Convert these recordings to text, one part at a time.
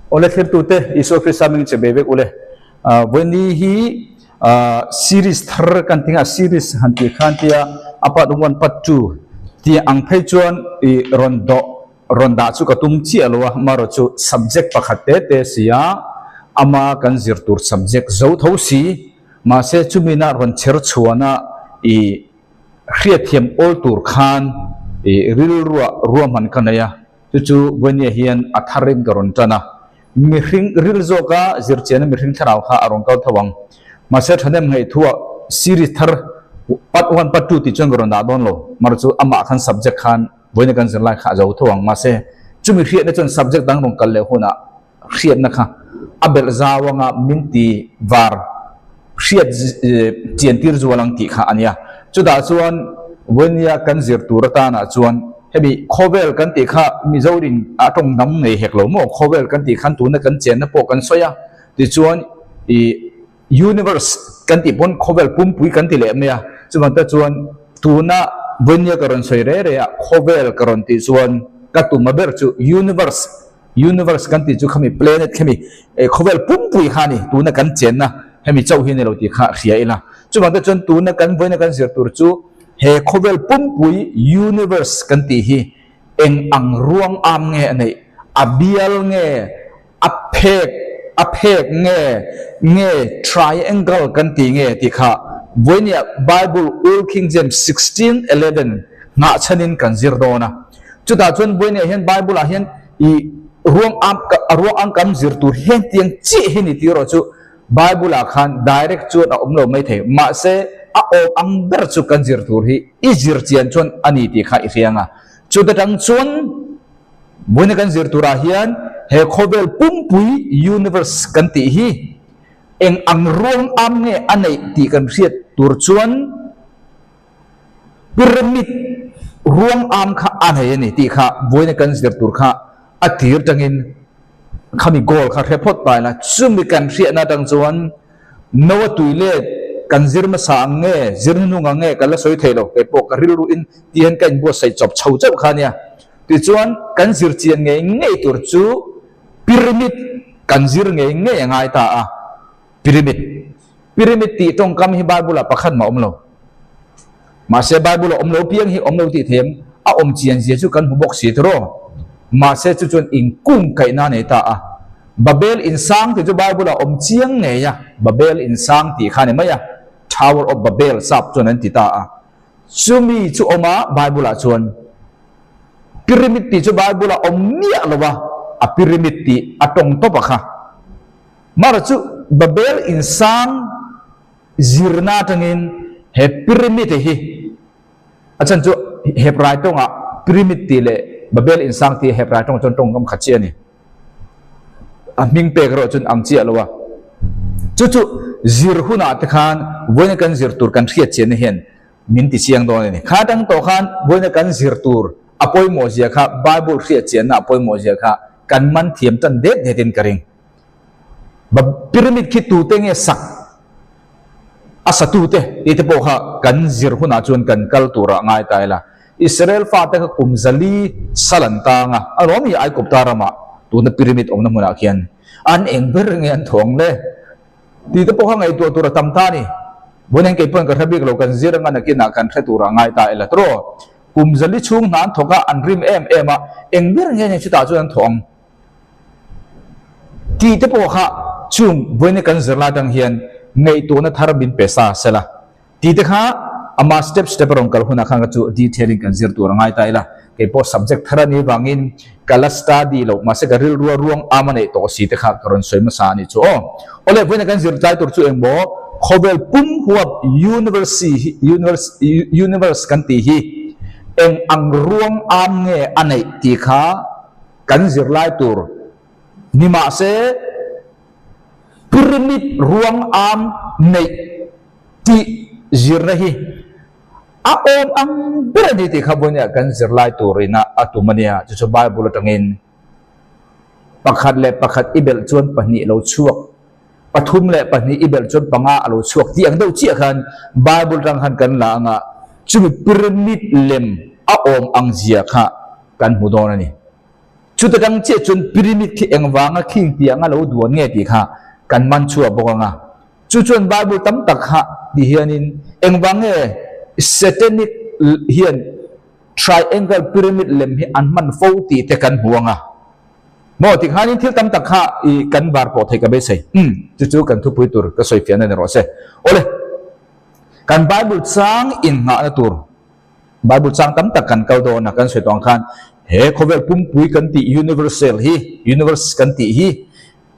Awle thlirtute Isua Krista hming che bei vek ule. Vawiini hi series thar kan ti nga series han tih khan tia a part one part two tih ang phei chuan i rawn dawh rawn dah chu ka tum chiah lo a amaherawh chu subject pakhat te te si a ama kan zir tur subject zo tho si mahse chumina rawn chher chhuana i hriatthiam awl tur khan i rilruah ruahman ka nei a. Chu chu Buenia hian a tharin ka rawn tan a, mihring ril zawka zirchianna mihring thlarau kha a rawn kal tho ang. Mahse thahnem ngaihthua series thar part one part two tih chuan ka rawn dah dawn lo. Mar chu amah khan subject khan Buenia kan zirlai kha a zo tho ang. Mahse chumi hriatna chuan subject dang rawn kal leh hunah hriatna kha a belh zau anga min ti var hriat chian tir zual ang tih kha a nia. Chutah chuan Vawnia kan zir tur atanah chuan hemi khawvel kan tih kha Mizorin a tawng dang ngei hek lo maw? Khawvel kan tih khan tuna kan chenna pawh kan sawi a, tichuan ih universe kan tih pawn khawvel pumpui kan ti leh mai a, chuvang te chuan tuna Vawnia ka rawn sawi reh reh a khawvel ka rawn tih chuan ka tum a ber chu universe Universe kan tih chu khami planet khami khawvel pumpui kha a ni, tuna kan chenna hemi chauh hi a ni lo tih kha hria ila. Chuvang te chuan tuna kan vawiina kan zir tur chu he khawvel pumpui universe kan tih hi eng ang ruang am nge a neih, a bial nge, a phek a phek nge, nge triangle kan tih nge tih kha vawinia Bible Old King James 16:11 nghahchhanin kan zir dawn a. Chutah chuan Buainiah hian Bible ah hian i ruang am a ruang ang kam zir tur hian tiang chiah hi ni tih erawh chu Bible ah khan direct chuan a awm lo mai thei. Mahse a awm ang ber chu kan zir tur hi i zir chian chuan a ni tih kha i hria ang a. Chuta tang chuan Buaina kan zir turah hian he khawvel pumpui universe kan tih hi eng ang ruang am nge a neih tih kan hriat tur chuan Pyramid ruang am kha a nei a ni tih kha vawiina kan zir tur kha a tir tangin khami goal kha hre phawt ta ila chumi kan hriatna atang chuan Noa tui let kan zir hmasa ang nge zir hnuhnung ang nge kan la sawi thei lo kei pawh ka rilru in ti hian ka inbuatsaih chawp chho chauh kha ania tichuan kan zir chian ngei ngei tur chu pyramid kan zir ngei ngei a ngai ta a pyramid Pyramid tih tawngkam hi Bible-ah pakhat mah a awm lo. Mahse Bible-a awm lo piang hi awm lo tih theim a awm chian zia chu kan hmu bawk si tiraw? Mahse chu chuan inkung kaihna a nei ta a. Babel insang tih chu Bible-ah awm chiang ngei a, Babel insang tih kha a ni mai a, Tower of Babel sap chuan an ti ta a. Chumi chu awm a Bible-ah chuan Pyramid tih chu Bible-ah awm miah lo a, a pyramid tih a tawng tawp a kha. Mara chu Babel insang zirna atangin he pyramid hi a chhan chu Hebrai tawngah pyramid tih leh Babel insang tih Hebrai tawngah chuan tawngkam khat chiah a ni. A hming pek erawh chuan ang chiah lo a. Chu chu zir hunah te khan vawiina kan zir tur kan hriat chianna hian min ti chiang dawn a ni. Kha atang tawh khan vawiina kan zir tur a pawimawh zia kha Bible hriat chianna a pawimawh zia kha kan man thiam tan det detin ka ring. Ba pyramid khi tute nge sak a satute tih te pawh kha kan zir hunah chuan kan kal turah ngai ta ila. Israel fate kha kum zali sal an tang a, a lawm hi Aikupta ramah tuna pyramid awmna hmunah khian an eng ber nge an thawng le tih te pawh kha ngaihtuah tur a tam ta a ni. Vawiin kei pawhin ka hre bik lo, kan zir anga nakinah kan hre turah ngai ta ila tawh. Kum zali chhung hna an thawk a, an rim em em a, eng ber nge ni chutah chuan an thawh ang? Tih te pawh kha chung vawiina kan zirlai atang hian ngaihtuahna thar min pe sa sela. Tih te kha ama step step a rawn kal hunah khan ka chu detail in kan zir tur a ngai ta ila. Kei pawh subject thar a nih vangin ka la study loh mahse ka rilrua ruang am a neih tawh si te kha ka rawn sawi hmasa a nih chu aw. Awle vawiina kan zirtlai tur chu engmaw khawvel pum huap universe hi universe universe kan tih hi eng ang ruang am nge a neih tih kha Kan zirlai tur ni mahse pyramid ruang am neih tih zirna hi a awm ang ber a ni tih kha vawinia kan zirlai turina a tum a nia. Chu chu Bible atangin pakhat leh pakhat i belh chuan pahnih lo chhuak, pathum leh pahnih i belh chuan panga a lo chhuak tih ang deuh chiah khan Bible atang khan kan la anga chumi pyramid lem a awm ang zia kha kan hmu dawn a ni. Chuta tang chiah chuan pyramid khi engvanga khing tih anga lo duan nge tih kha kan man chhuah bawk ang a. Chu chuan Bible tam tak kha ti hianin engvang nge Satanic hian triangle pyramid lem hi an hman fo tih te kan hmu ang a. Maw ti khanin thil tam tak kha i kan var pawh thei ka beisei. Umm chu chu kan thupui tur ka sawi fiahna ni rawh se. Awle, kan Bible chang innghahna tur Bible chang tam tak kan kal dawn a, kan sawi tawh ang khan he khawvel pumpui kan tih universal hi, universe kan tih hi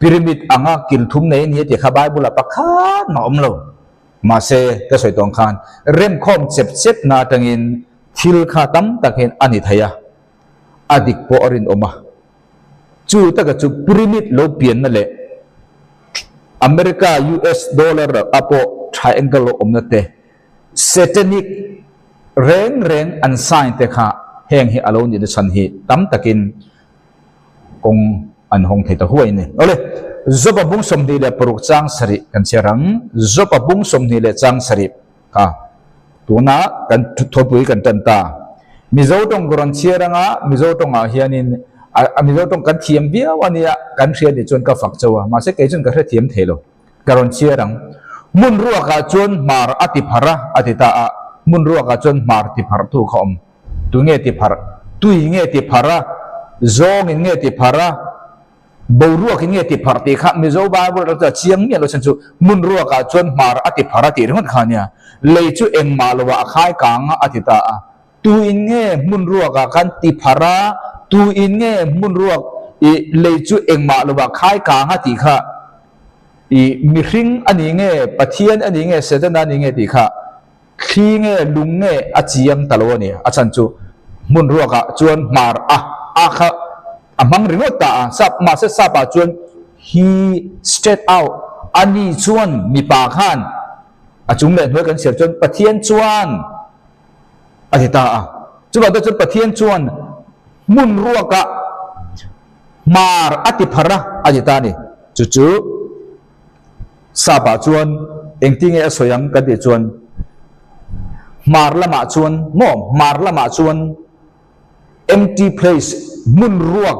pyramid anga kil thum nei a ni a tih kha Bible ah pakhat mah a awm lo. Mahse ka sawi tawh ang khan remkhawm chep chep na atangin thil kha tam tak hian a ni thei a, a dik pawh a rinawm a. Chu taka chu pyramid lo pianna leh America US dollar ah pawh triangle lo awmna te, Satanic reng reng an sign te kha heng hi a lo nih na chhan hi tam takin kawng an hawng thei ta huai a ni. Awle, Job-a bung 26 chang sarih kan chhiar ang. Job-a bung 20 leh chang sarih kha tuna kan thawpui kan tan ta. Mizo tawng ka rawn chhiar anga Mizo tawngah hianin a Mizo tawng kan thiam viau a nia kan hria nih chuan ka fak chauh a, mahse kei chuan ka hrethiam thei lo. Ka rawn chhiar ang. Hmun ruakah chuan hmar a ti pharh a, a ti ta a. Hmun ruakah chuan hmar ti pharh tu kha awm. Tu nge ti pharh? Tui nge ti pharh a? Zawngin nge ti pharh a? Boruakin nge ti pharh tih kha Mizo Bible ram chuan a chiang miah lo chhan chu hmun ruakah chuan hmar a ti pharh a tih ringawt kha nia. Lei chu engmah lovah a khai kang a, a ti ta a. Tuin nge hmun ruakah khan ti pharh a, tuin nge hmun ruak i lei chu engmah lovah khai kang a tih kha i mihring a ni nge, Pathian a ni nge, Setana a ni nge tih kha thli nge lung nge a chiang ta lo a ni. A chhan chu hmun ruakah chuan hmar a a kha a hmang ringawt ta a, sap mahse sap ah chuan he straight out a ni chuan mipa khan a chung leh hnuai kan chhiar chuan Pathian chuan a ti ta a. Chuvang te chuan Pathian chuan hmun ruakah hmar a ti pharh a, a ti ta a ni. Chu chu Sap-ah chuan engti nge a sawi ang kan tih chuan hmar lamah chuan maw hmar lamah chuan empty place hmun ruak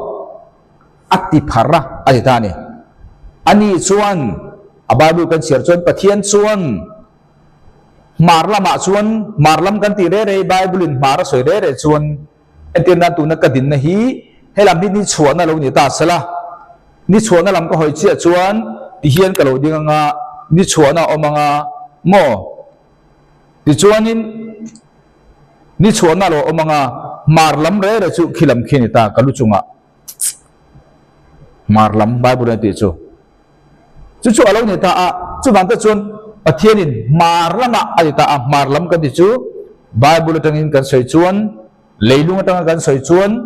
a ti pharh a, a ti ta a ni. Ani chuan a Bible kan chhiar chuan Pathian chuan Hmar lamah chuan hmar lam kan tih reh reh, Bible in hmar a sawi reh reh chuan entir nan tuna ka dinna hi helam hi ni chhuahna lo ni ta sela, ni chhuahna lam ka hawi chiah chuan ti hian ka lo ding anga ni chhuahna a awm anga maw? Tichuanin ni chhuahna lo awm anga hmar lam reh reh chu khi lam khi a ni ta ka lu chungah hmar lam Bible in a tih chu. Chu chu a lo ni ta a, chuvang te chuan Pathianin hmar lamah a ti ta a, hmar lam kan ti chu Bible atangin kan sawi chuan, leilung atanga kan sawi chuan,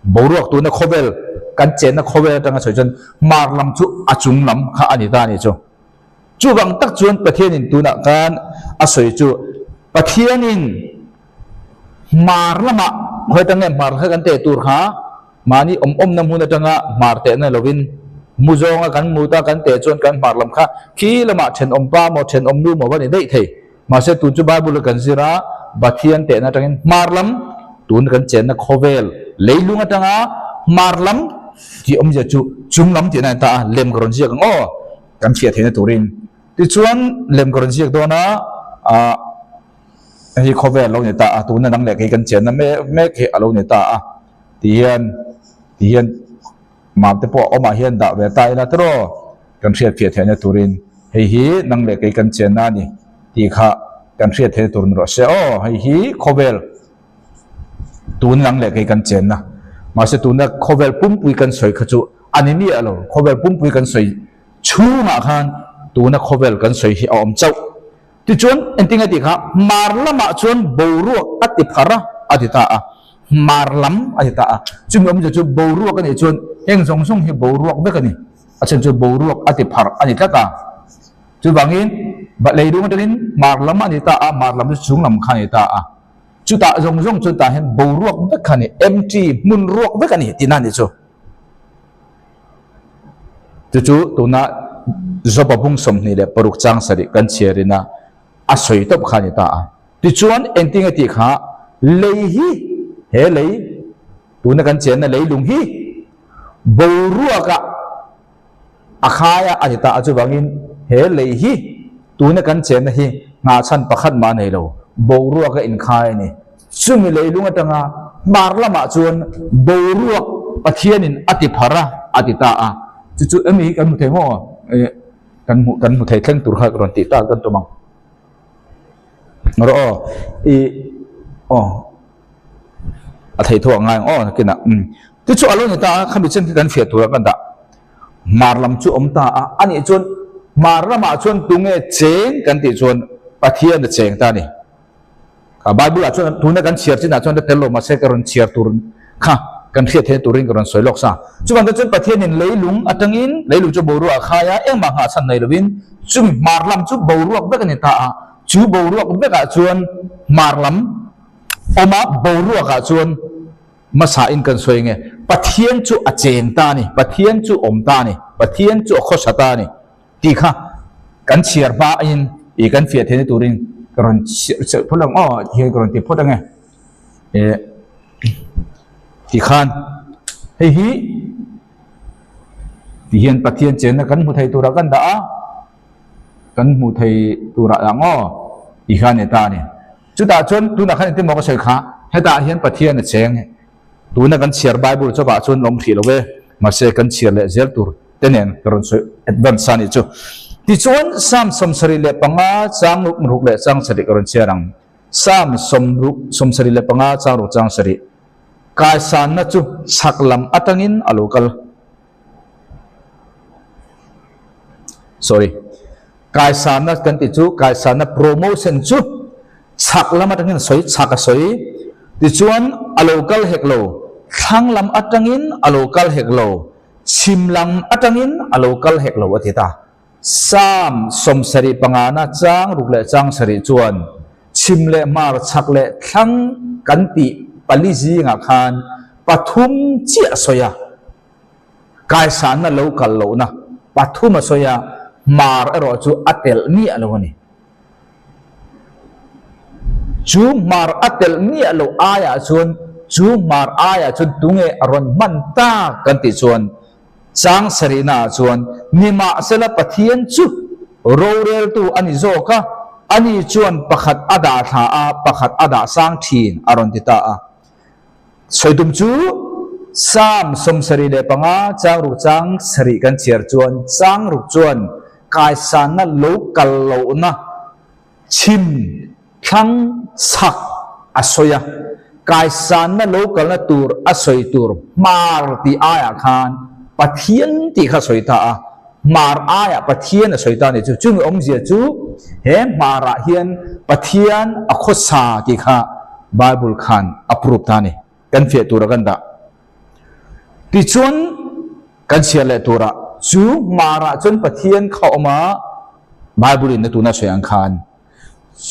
boruak tuna khawvel kan chenna khawvel atanga sawi chuan hmar lam chu a chung lam kha a ni ta a ni chu. Chuvang tak chuan Pathianin tunah khan a sawi chu Pathianin hmar lamah khawi atang nge hmar kha kan teh tur kha, Mahni awm awmna hmun atanga hmar tehna lovin mu zawnga kan mut a kan teh chuan kan hmar lam kha khi lamah thenawm pa maw thenawm nu maw va ni daih thei. Mahse tun chu Bible a kan zir a, Pathian tehna atangin hmar lam tun kan chenna khawvel leilung atanga hmar lam tih awmzia chu chung lam tihna a ni ta a, lem ka rawn ziak ang aw kan hriat theihna turin. Tichuan lem ka rawn ziak dawn a, ah hei khawvel a lo ni ta a, tuna nang leh kei kan chenna mek mek hi a lo ni ta a. Ti hian ti hian mam te pawh a awmah hian dah ve ta ila tiraw kan hriat fiah theihna turin hei hi nang leh kei kan chenna a ni tih kha kan hriat theihna tur ni rawh se aw hei hi khawvel tun nang leh kei kan chenna mahse tuna khawvel pumpui kan sawi kha chu a ni miah lo khawvel pumpui kan sawi chhungah khan tuna khawvel kan sawi hi a awm chauh. Tichuan engtin a tih kha hmar lamah chuan boruak a ti pharh a a ti ta a. Hmar lam a ti ta a. Chumi awmzia chu boruak a nih chuan heng zawng zawng hi boruak vek a ni. A chhan chu boruak a ti pharh a ni tlat a. Chuvangin leilung atangin hmar lam a ni ta a, hmar lam chu chung lam kha a ni ta a. Chutah zawng zawng chuan tah hian boruak vek kha a ni, empty, hmun ruak vek a ni tihna a ni chu. Chu chu tuna Joba bung 26 chang sarih kan chhiarin a a sawi tawp kha a ni ta a. Tichuan engtin nge tih kha lei hi he lei tuna kan chenna leilung hi Boruaka a khai a, a ti ta a, chuvangin he lei hi tuna kan chenna hi nghahchhan pakhat mah a nei lo, boruaka inkhai a ni. Chumi leilung atanga hmar lamah chuan boruak Pathianin a ti phar a, a ti ta a. Chu chu emi hi kan hmu thei maw? Kan hmu kan hmu thei thleng tur kha ka rawn tih tak kan tum ang. Rawh aw, i aw a thei tho ang ngai ang aw nakinah umm. Chu chu a lo ni ta a, khami chen khi kan fiah tura kan dah. Hmar lam chu awm ta a, anih chuan hmar lamah chuan tunge cheng kan tih chuan Pathian a cheng ta a ni. Kha Bible ah chuan tuna kan chhiar chinah chuan ka tel lo mahse ka rawn chhiar tur kha kan hriat theihna turin ka rawn sawi lawk sa. Chuvang te chuan Pathianin leilung atangin leilung chu boruak a khai a, engmah nghahchhan nei lovin chumi hmar lam chu boruak vek a ni ta a, chu boruak vekah chuan hmar lam awma boruakah chuan hmasa in kan sawi nge Pathian chu a cheng ta a ni, Pathian chu awm ta a ni, Pathian chu a khawsa ta a ni. Tih kha kan chhiar hma in ih kan fiah theihna turin ka rawn chhiar chhiar phawt ang aw ti hian ka rawn ti phawt ang e eh ti khan hei hi ti hian Pathian chenna kan hmu thei turah kan dah a kan hmu thei turah dah ang aw ti khan a ni ta a ni chutah chuan tunah khan engtin maw ka sawi kha hetah hian Pathian a cheng tuna kan chhiar Bible chawpah chuan lawm hrih lo e mahse kan chhiar leh zel tur te nen ka rawn sawi advance a nih chu. Tichuan Psalm 75 chang ruk leh chang sarih ka rawn chhiar ang. Psalm 75 chang ruk chang sarih Kaisanna chu chhak lam atangin a lo kal. Sorry. Kaisanna kan tih chu kaisanna promotion chu chhak lam atangin a sawi, chhak a sawi. Tichuan a lo kal hek lo, thlang lam atangin a lo kal hek lo. Chhim lam atangin a lo kal hek lo a ti ta. Psalm 75 na chang ruk leh chang sarih chuan chhim leh hmar chhak leh thlang kan tih pali zingah khan pathum chiah a sawi a, kaisanna lo kal lohna pathum a sawi a, hmar erawh chu a telh miah lo a ni. Chu hmar a telh miah loh aiah chuan chu hmar aiah chuan tunge a rawn hman tak kan tih chuan chang sarihnaah chuan nimahsela Pathian chu roreltu a ni zawk a, ani chuan pakhat a dah thla a, pakhat a dah sang thin a rawn ti ta a. Sawi tum chu Psalm 75 chang ruk chang sarih kan chhiar chuan chang ruk chuan kaisanna lo kal lohna chhim thlang chhak a sawi a, kaisanna lo kalna tur a sawi tur hmar tih aiah khan Pathian tih kha a sawi ta a, hmar aiah Pathian a sawi ta a nih chu. Chumi awmzia chu he hmarah hian Pathian a khawsa tih kha Bible khan a prove ta a ni. Kan fiah tura kan dah. Tichuan kan chhiar leh tura chu hmarah chuan Pathian kha awm a, Bible in a tuna sawi ang khan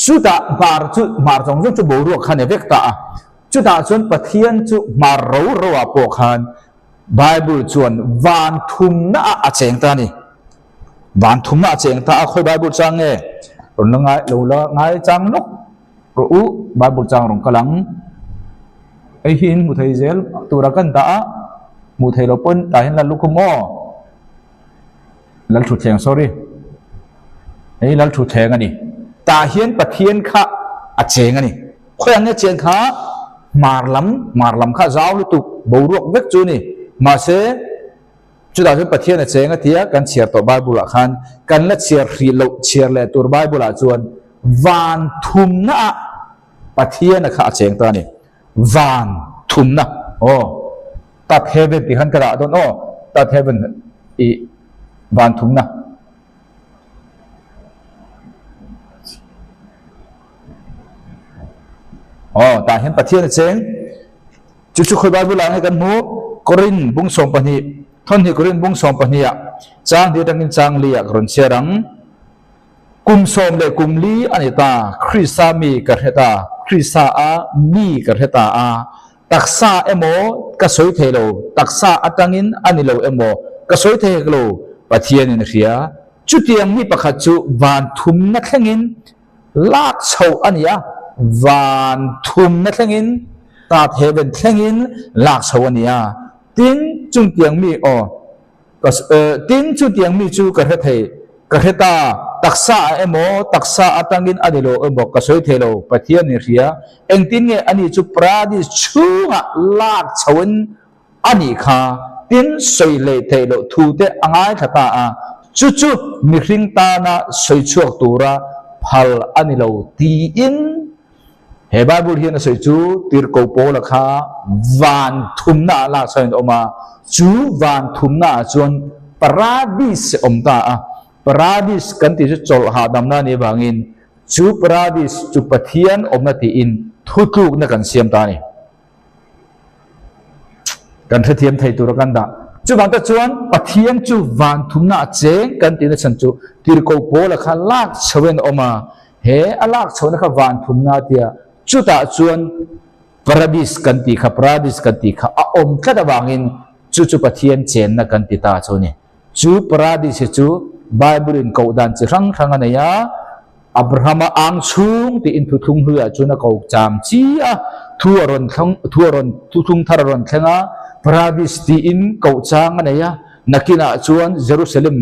chutah hmar chu hmar zawng zawng chu boruak khan a vek ta a, chutah chuan Pathian chu hmar ro ro ah pawh khan Bible chuan van thumna ah a cheng ta a ni. Van thumna a cheng ta a, khawi Bible chang nge? Rawn la ngai lo la ngai chang lawk. Rawh u, Bible chang rawn kal ang. Hei hi in hmu thei zel tura kan dah a, hmuh thei lo pawn tah hian lal lukhum aw. Lal thutthleng sorry. Hei lal thutthleng a ni. Tah hian Pathian kha a cheng a ni. Khawi ang nge cheng kha hmar lam, hmar lam kha zau lutuk boruak vek chu a ni. Mahse. Chutah chuan Pathian a cheng a tia kan chhiar tawh Bible ah khan kan la chhiar hrih loh chhiar leh tur Bible ah chuan van thumna ah Pathian a kha a cheng ta a ni. Van thumna aw Third heaven tih khan ka dah dawn aw Third heaven ih van thumna. Aw tah hian Pathian a cheng. Chu chu khawi Bible ah nge kan hmu? Korin bung 12, thawnhnih Korin bung 12 ah chang hnih atangin chang li ah ka rawn chhiar ang. Kum sawm leh kum li a ni ta, Krista mi ka hre ta, Krista a mi ka hre ta a, taksa emaw ka sawi thei lo, taksa atangin a ni lo emaw ka sawi thei hek lo, Pathianin a hria. Chutiang mi pakhat chu van thumna thlengin Lak chhoh a ni a, van thumna thlengin, tat heaven thlengin lak chhoh a ni a. Tin, chungtiang mi aw ka tin, chutiang mi chu ka hre thei, ka hre ta, taksa ah emaw, taksa atangin a ni lo emaw ka sawi thei lo, Pathian in hria, engtin nge ani chu paradis chhungah lak chhoin a nih kha, tin sawi hlei theih loh thu te a ngaithla ta a, chu chu mihring tana sawi chhuak tura phal a ni lo tiin He Bible hian a sawi chu Tirhkoh Paula kha van thumna ah lak chhuahin a awm a, chu van thumna ah chuan paradis a awm ta a. Paradis kan tih chu chawlh hahdamna a nih avangin chu paradis chu Pathian awmna tiin thutlukna kan siam ta a ni. Kan hrethiam thei tura kan dah. Chuvang te chuan Pathian chu van thumna a cheng kan tihna chhan chu Tirhkoh Paula kha lak chhoin a awm a, he a lak chhohna kha van thumna a tia, chutah chuan Paradis kan tih kha Paradis kan tih kha a awm tlat avangin chu chu Pathian chenna kan ti ta chu a ni. Chu Paradis hi chu Bible in koh dan chi hrang hrang a nei a, Abrahama ang chhung tiin thuthlung hluiah chuan a ko cham chi a, thu a rawn thleng, thu a rawn, thuthlung thar a rawn thleng a, Paradis tiin koh chang a nei a, nakinah chuan Jerusalem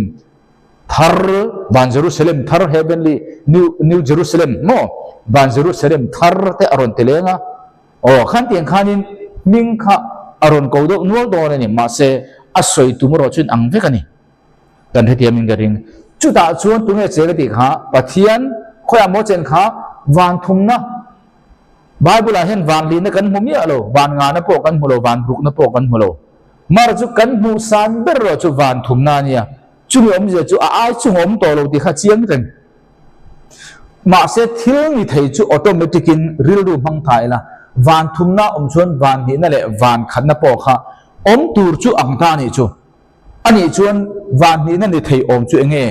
thar, van Jerusalem thar, heavenly new, new Jerusalem maw, van Jerusalem thar te a rawn ti leng a, aw khan tiang khanin hming kha a rawn ko deuh nual dawn a ni, mahse a sawi tum erawh chuan ang vek a ni. Kan hrethiam in ka ring. Chutah chuan tunge cheng a tih kha Pathian khawiah maw chen kha van thumna Bible ah hian van lihna kan hmu miah lo, van ngahna pawh kan hmu lo, van rukna pawh kan hmu lo. Mar chu kan hmuh san ber erawh chu van thumna a nia. Chumi awmzia chu a ai chung a awm tawh lo tih kha chiang reng. Mahse thil ni thei chu automatic in rilru hmang ta ila, van thumna awm chuan van hnihna leh van khatna pawh kha awm tur chu ang ta a nih chu. Anih chuan van hnihna ni thei awm chu enge?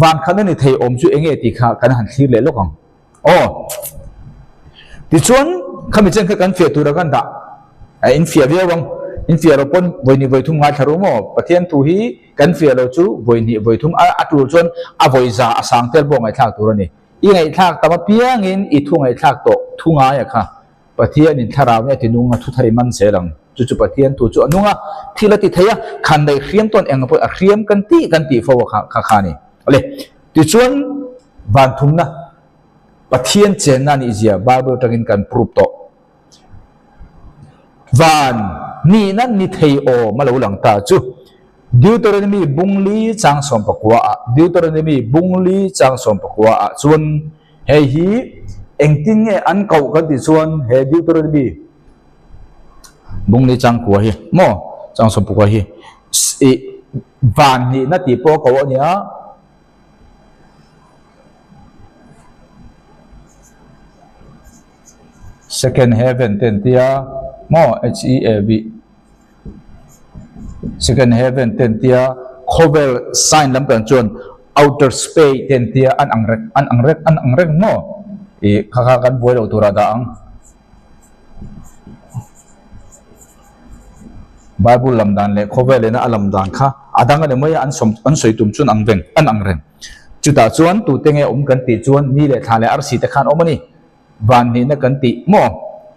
Van khatna ni thei awm chu enge tih kha kan han thlir leh lawk ang. Aw. Tichuan khami chen kha kan fiah tura kan dah. A in fiah viau ang. In fiah lo pawn vawi hnih vawi thum ngaithla ru maw? Pathian thu hi kan fiah lo chu vawi hnih vawi thum a a tul chuan a vawi za a sang tel pawh ngaihthlak tur a ni. I ngaihthlak tam apiangin i thu ngaihthlak tawh thu ngaia kha Pathianin thlarau nge tinung a thuthar i man zel ang. Chu chu Pathian tu chu a nung a, thil a ti thei a, khan daih hriam tawn eng pawh a hriam kan tih kan tih fo a kha kha kha a ni. Awle, tichuan van thumna Pathian chenna a nih zia Bible atangin kan prove tawh. Van nihna ni thei awm a lo lang ta chu Deuteronomy bungli chang 19 ah Deuteronomy bungli chang 19 ah chuan Hei hi engtin nge an koh kan tih chuan he Deuteronomy bungli changkua hi maw changsawmpukua hi ih van nihna tih pawh a koh a nia. Second heaven te an tia maw H E A V Second heaven te an tia khawvel sign lam pang chuan outer space te an tia an ang reng an ang reng an ang reng maw ih kha kha kan buai loh turah dah ang Bible lam dan leh khawvel ina a lam dan kha a dang a ni mai a an sawm an sawi tum chuan ang veng an ang reng chutah chuan tute nge awm kan tih chuan ni leh thla leh arsi te khan awm a ni. Van nihna kan tih maw?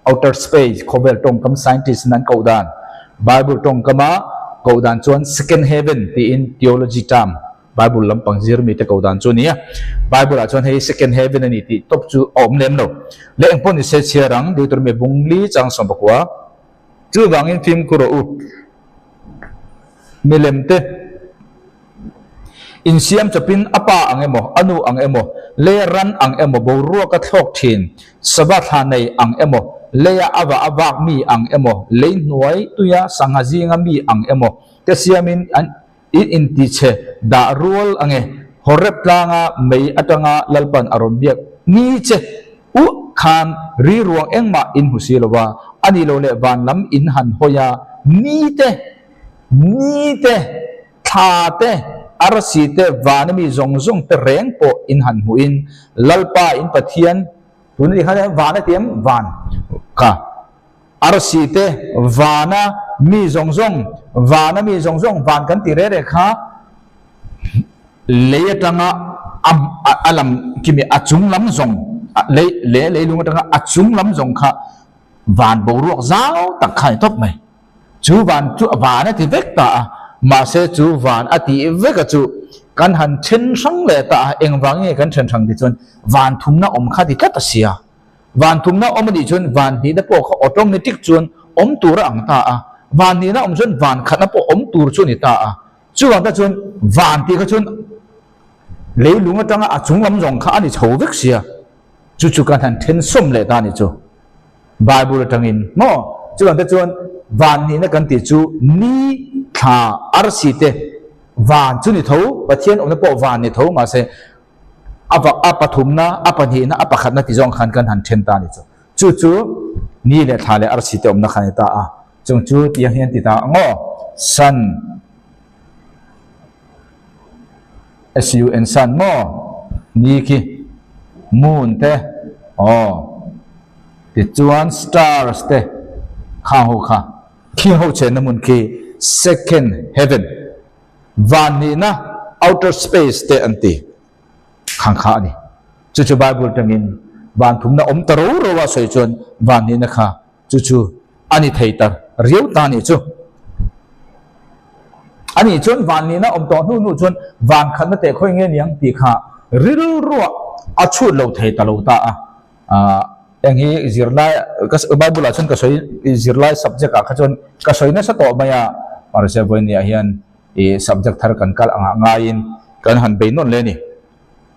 Outer space, khawvel tawngkam scientist in an koh dan. Bible tawngkama koh dan chuan second heaven tiin theology term, Bible lampang zirmi te koh dan chu a ni a. Bible ah chuan hei second heaven a ni tih tawp chu a awm lem lo. Leh engpawh ni se chhiar ang, Deuteronomy bungli chang 19. Chuvangin fimkhur rawh u. Milem te. Insiam chawpin a pa ang emaw, a nu ang emaw, leia ran ang emaw, boruaka thlawk thin, sava thla nei ang emaw, leia a va a vak mi ang emaw, lei hnuai tuia sangha zinga mi ang emaw te siamin an in intichhe dah rual ang e. Horeb tlanga mei atanga Lalpan a rawn biak ni che u khan riruang engmah in hmu si lo va, a nih loh leh van lam in han hawi a, ni te, ni te, Thla te, arsi te, vana mi zawng zawng te reng pawh in han hmuhin Lalpa in Pathian, tuna ti khan van a ti em? Van kha arsi te, vana mi zawng zawng, vana mi zawng zawng, van kan ti reh reh kha lei atanga a lam kimi a chung lam zawng, lei leh leilung atanga a chung lam zawng kha van boruak zau tak kha a ni tawp mai. Chu van chu van a ti vek ta a, mahse chu van a tih vek a chu kan han then hrang leh ta a, engvang nge kan then hrang ti chuan van thumna awm kha ti tlat a sia. Van thumna awm a nih chuan van hnihna pawh kha automatic chuan awm tur a ang ta a, van hnihna awm chuan van khatna pawh awm tur chu a ni ta a. Chuvang ta chuan van tih kha chuan leilung atanga a chung lam zawng kha a ni chho vek sia, chu chu kan han then sawm leh ta a ni chu. Bible atangin maw? Chuvang te chuan van hnihna kan tih chu ni, thla, arsi te van chu ni tho, Pathian awmna pawh van ni tho mahse a a pathumna, a pahnihna, a pakhatna ti zawng khan kan han then ta a ni chu. Chu chu ni leh thla leh arsi te awmna kha a ni ta a. Chung chu tiang hian ti ta ang aw, Sun, S-U-N sun maw? Ni khi, moon te, aw, tichuan stars te khang ho kha, khing ho chenna hmun khi second heaven, van nihna, outer space te an ti khang kha a ni. Chu chu Bible tangin van thumna awm ta ro ro a sawi chuan van nihna kha Chu chu a ni thei ta riau ta nih chu. A nih chuan van nihna awm tawh hnu hnu chuan van khatna teh khawi nge niang tih kha rilruah a chhut lo thei ta lo ta a. Aah eng hi zirlai ka Bible ah chuan ka sawi zirlai subject ah kha chuan ka sawi nasa tawh mai a, mahse vawinia hian ih subject thar kan kal angah ngaiin kan han bei nawn leh a ni.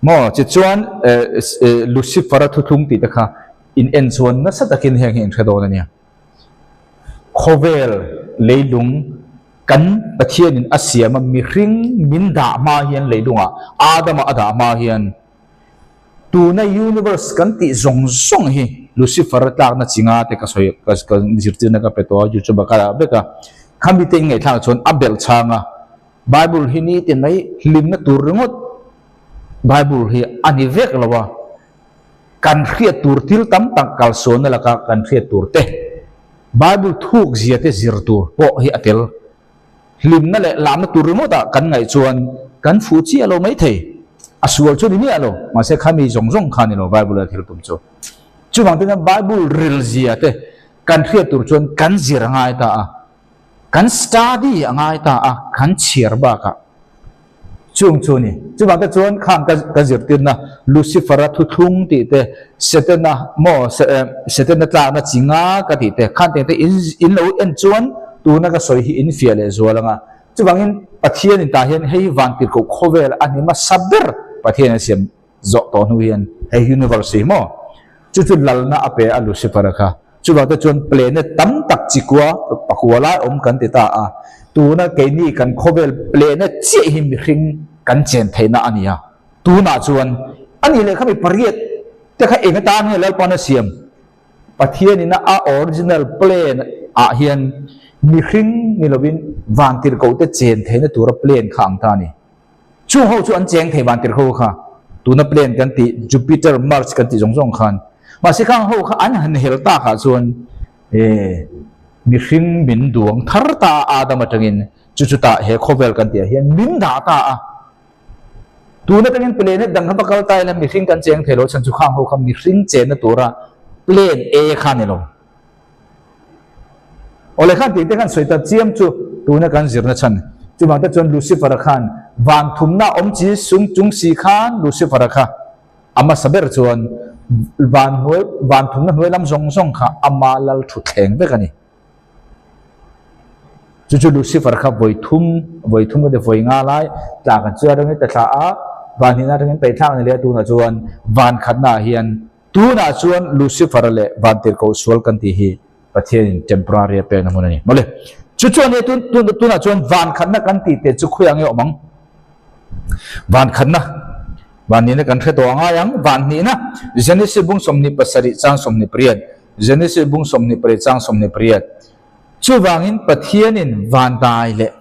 Maw tichuan Lucifer-a thuthlung tih te kha in en chuan nasa takin heng hi in hre dawn a nia. Khawvel leilung kan Pathianin a siam a mihring min dah hma hian leilungah Adama a dah hma hian tuna universe kan tih zawng zawng hi Lucifer-a tlakna chi nga te ka sawi ka zirtirna ka pe tawh a YouTube ah ka dah vek a khami te in ngaihthlak chuan a belh chhang a. Bible hi nitin mai hlimna tur ringawt Bible hi a ni vek lo a, kan hriat tur thil tam tak kalsawnna laka kan hriat tur te, Bible thuk zia te zir tur pawh hi a tel. Hlimna leh lamna tur ringawtah kan ngaih chuan kan fuh chiah lo maithei. A sual chu ni miah lo, mahse khami zawng zawng kha ni lo Bible a thil tum chu. Chuvang te chuan Bible ril zia te kan hriat tur chuan kan zir a ngai ta a. Kan study a ngai ta a, kan chhiar bakah chung chu a ni. Chuvang te chuan khang ka ka zirtirna Lucifer-a thuthlung tih te, Setana maw Setana tlakna chi nga ka tih te, khan teng te in in lo en chuan tuna ka sawi hi in fiah leh zual ang a. Chuvangin Pathianin tah hian hei hi vantirhkoh khawvel a ni hmasa ber Pathian a siam zawh tawh hnu hian hei universe hi maw chu chu lalna a pe a Lucifer-a kha. Chuvang te chuan planet tam tak chikua pakua lai awm kan ti ta a, tuna keini kan khawvel planet chiah hi mihring kan chen theihna a ni a. Tunah chuan a nih leh khami pariat te kha eng atan nge Lalpan a siam? Pathianin a original plan ah hian mihring ni lovin vantirhkoh te chen theihna tura plan kha ang ta a ni. Chung ho chu an cheng thei van tir ho kha tuna plan kan tih Jupiter, Mars kan tih zawng zawng khan mahse khang ho kha an han hel tak ah chuan e mihring min duang thar ta a Adam atangin chu chu tah he khawvel kan tih ah hian min dah ta a tun atangin planet dang kha va kal ta ila mihring kan cheng thei lo chhan chu khang ho kha mihring chenna tura plan A kha ni lo. Awle khan tih te khan sawi ta chiam chu tuna kan zirna chhan chuvang te chuan Lucifer-a khan van thumna awm chi sung chung si khan Lucifer-a kha a hmasa ber chuan van hnuai van thumna hnuai lam zawng zawng kha ama lal thu thleng vek a ni. Chu chu Lucifer kha vawi thum vawi thum emaw vawi nga lai tla kan chu atangin ta thla a van hnihna atangin peih thlak a ni leh a tunah chuan van khatnaah hian Tunah chuan Lucifer-a leh Vantirhkoh sual kan tih hi Pathianin temporary a pekna hmun a ni. Mawle. Chu chuan he tun tun tunah chuan van khatna kan tih te chu khawiah nge awm ang? Van khatna, van nihna kan hre tawh a ngai ang. Van nihna, Genesis bung 27 chang 28, Genesis bung 28 chang 28. Chuvangin Pathianin van dai leh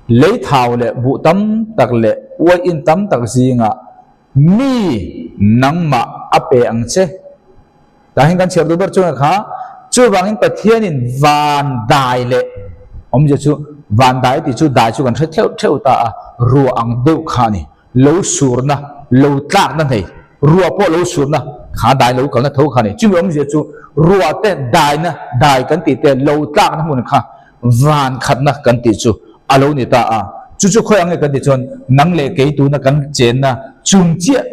lei thau leh buh tam tak leh uaiin tam tak zingah Mi nangmah a pe ang che. Tah hian kan chhiar duh ber chuan kha, chuvangin Pathianin van dai leh awmzia chu van dai tih chu dai chu kan hre theuh theuh ta a, ruah ang deuh kha a ni. Lo surna, lo tlakna nei, ruah pawh lo surna kha dai lo kalna tho kha a ni. Chumi awmzia chu ruah te daina, dai kan tih te lo tlakna hmun kha. van khatna kan tih chu a lo ni ta a. Chu chu khawi ang nge kan tih chuan nang leh kei tuna kan chenna chung chiah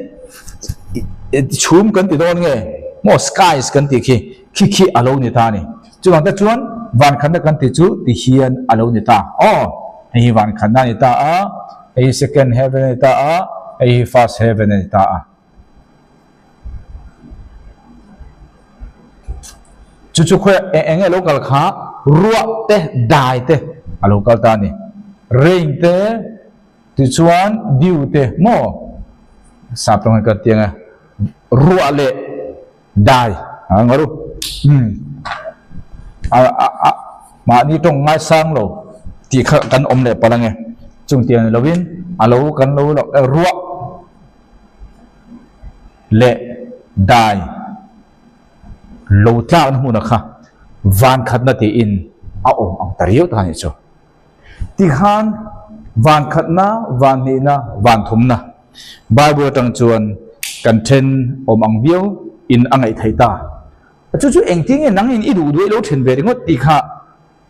chhum kan ti dawn nge maw skies kan tih khi khi khi a lo ni ta a ni. Chuvang te chuan van khatna kan tih chu ti hian a lo ni ta. Aw, hei hi van khatna a ni ta a, hei hi second heaven a ni ta a, hei hi first heaven a ni ta a. Chu chu khawi eng nge lo kal kha ruah te dai te a lo kal ta a ni. Rain te tichuan dew te maw sap tawng hian ka ti ang e ruah leh dai a ngaru umm a a mahni tawng ngaisang lo tih kha kan awm leh palh ang e chung tiang ni lovin a lo kan lo ruah leh dai lo tlakna hmunah kha van khatna tiin a awm ang ta riau ta a nih chu. Tikhan van khatna, van hnihna, van thumna Bible atang chuan kan then awm ang viau in a ngaih theih ta. Chu chu engtin nge nangin i duh duai lo then ve ringawt tih kha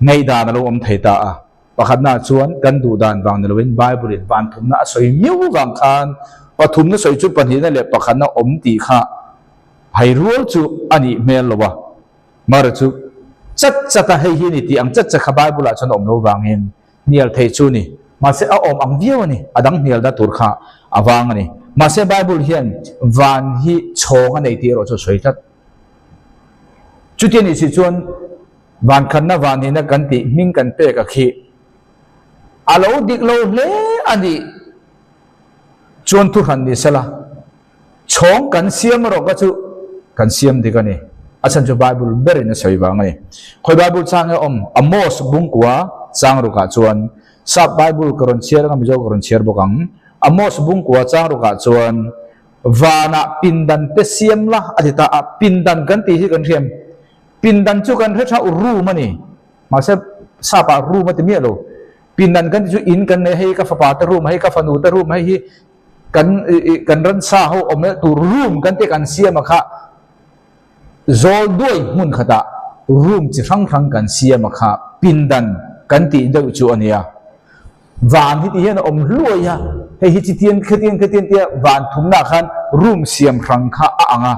ngaihdan a lo awm thei ta a. Pakhatnaah chuan kan duh dan vang ni loin Bible-in van thumna a sawi miau vang khan pathumna sawi chu pahnihna leh pakhatna awm tih kha hai rual chu a nih hmel lo a. Mara chu chat chat a hei hi ni tih ang chat chat kha Bible-ah chuan a awm lo vangin hnial thei chu ni. Mahse a awm ang viau a ni, a dang hnialna tur kha a vang a ni. Mahse Bible hian van hi chhawng a nei tih erawh chu a sawi tlat. Chuti a nih si chuan Vankhatna vanina kan tih hming kan pek a khi a lo dik lo hle a nih chuan thuhran ni sela, chhawng kan siam erawh kha chu kan siam dik a ni. A chhan chu Bible berin a sawi vang a ni. Khawi Bible chang nge awm? Amos bungkua chang rukah chuan Sap Bible ka rawn chhiar anga Mizo ka rawn chhiar bawk ang. Amos bungkua chang rukah chuan vanah pindan te siam la a ti ta a, pindan kan tih hi kan hriam. Pindan chu kan hre tha u room a ni. Mahse sap ah room a ti miah lo. Pindan kan ti chu in kan nei hei ka fapa te room hei ka fanu te room hei hi kan kan ransa ho awm leh tur room kan ti kan siam a kha zawl duai hmun khatah room chi hrang hrang kan siam a kha pindan kan tih deuh chu a nia. Van hi ti hian a awm hluai a, hei hi chitian khatian khatian tia van thumnaah khan room siam hrang kha a ang a.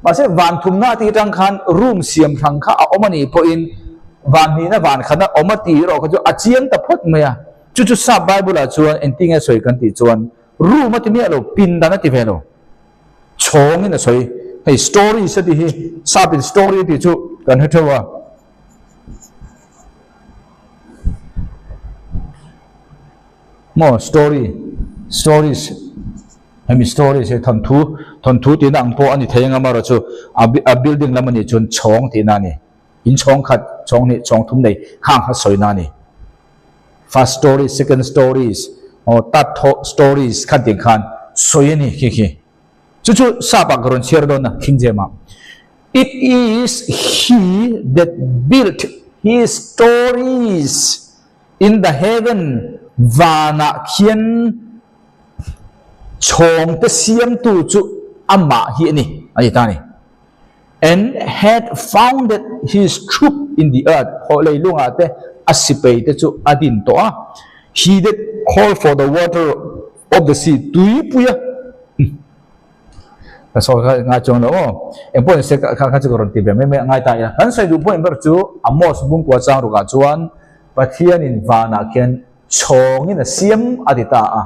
Mahse van thumna tih atang khan room siam hrang kha a awm a nih pawhin van hnihna van khatna awm a tih erawh kha chu a chiang ta phawt mai a. Chu chu sap Bible ah chuan engtin nge sawi kan tih chuan room a ti miah lo, pindan a ti ve lo. Chhawngin a sawi. Hei stories a tih hi sap in story a tih chu kan hre theuh a. Maw story stories hemi stories hi thawnthu thawnthu tihna ang pawh a ni thei ang amaherawh chu a building lam a nih chuan chhawng tihna a ni in chhawng khat chhawng hnih chhawng thum nei khang kha sawina a ni first story second stories aw third stories khan tih khan sawi a ni khi khi. Chu chu sap ah ka rawn chhiar dawn a, King James ah. It is he that built his stories in the heaven vanah khian chhawng te siamtu chu amah hi a ni, a ti ta a ni. And had founded his troop in the earth, hawh leilungah te a sipei te chu a din tawh a. He that called for the water of the sea, tuipuia ka sawi kha ngai chuang lo aw. Engpawh ni se kha kha chu ka rawn ti ve mai mai a ngai ta ila. Kan sawi duh pawhin ber chu Amos bungkua chang rukah chuan Pathianin vanah khian chhawngin a siam a ti ta a.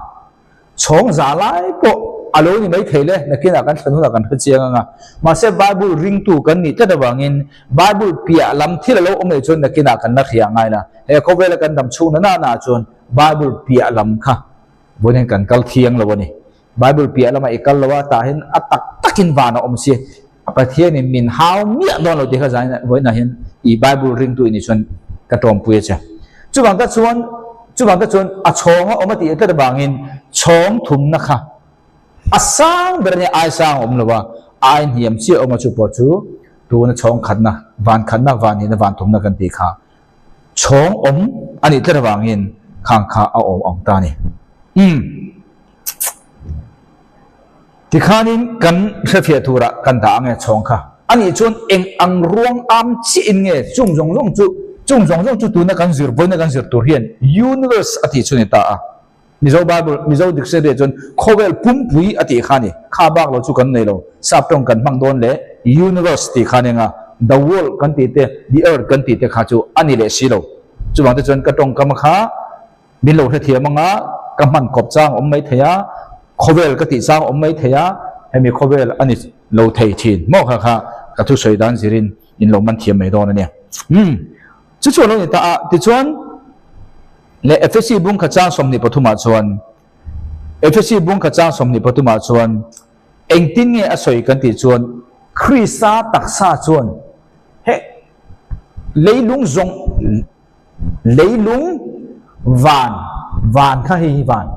Chhawng za lai pawh a lo ni mai thei le, nakinah kan thlen hunah kan hre chiang ang a. Mahse Bible ringtu kan nih tlat avangin Bible piah lam thil a lo awm leh chuan nakinah kan la hria ngai la. He khawvela kan dam chhung na nana chuan Bible piah lam kha vawiin kan kal thiang lo a ni. Bible piah lamah i kal lo a, tah hian a tak takin van a awm si. A Pathianin min hau miah dawn lo tih kha zanin vawiinah hian i Bible ringtu i nih chuan ka tawmpui a che. Chuvang ta chuan chuvang ta chuan a chhawng a awm a tih tlat avangin chhawng thumna kha a sang ber a nia, ai sang a awm lo a, ai hniam chiah a awm a chu pawh chu tuna chhawng khatna, van khatna, van hnihna, van thumna kan tih kha chhawng awm a nih tlat avangin khang kha a awm ang ta a ni. Umm. Tikhanin kan hrefiah turah kan dah ang e chhawng kha. Anih chuan eng ang ruang am chiahin nge chung zawng zawng chu Chung zawng zawng chu tuna kan zir, vawiina kan zir tur hian universe a tih chu a ni ta a. Mizo Bible, Mizo dictionary ah chuan khawvel pumpui a tih kha a ni. Kha bak lo chu kan nei lo. Sap tawng kan hmang dawn leh universe tih kha a ni anga the world kan tih te, the earth kan tih te kha chu a ni leh si lo. Chuvang te chuan ka tawngkam kha min lo hrethiam anga ka hman kawp chang awm mai thei a, khawvel ka tih chang awm mai thei a, hemi khawvel a ni lo thei thin maw kha kha ka thusawi dan zirin in lo man thiam mai dawn a nia. Umm chu chu a lo ni ta a, tichuan leh Efesi bung kha chang 23 ah chuan Efesi bung kha chang 23 ah chuan engtin nge a sawi kan tih chuan Krista taksa chuan he leilung zawng leilung van van kha hei hi van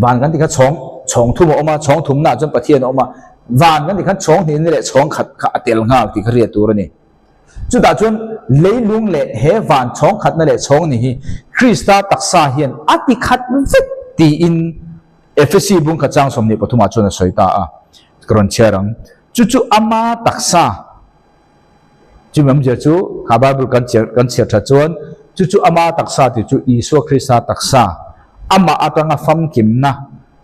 Van kan ti kha chhawng chhawng thum a awm a, chhawng thumnaah chuan Pathian a awm a. Van kan ti khan chhawng hnihna leh chhawng khat kha a tel nghal tih kha hriat tur a ni. Chutah chuan leilung leh he van chhawng khatna leh chhawng ni hi Krista taksa hian a ti khat vek tiin Efesi bung khat chang 23 ah chuan a sawi ta a. Ka rawn chhiar ang. Chu chu ama taksa Chumi awmzia chu kha Bible kan chhiar kan chhiar that chuan chu chu ama taksa tih chu Isua Krista taksa, amah atanga famkimna,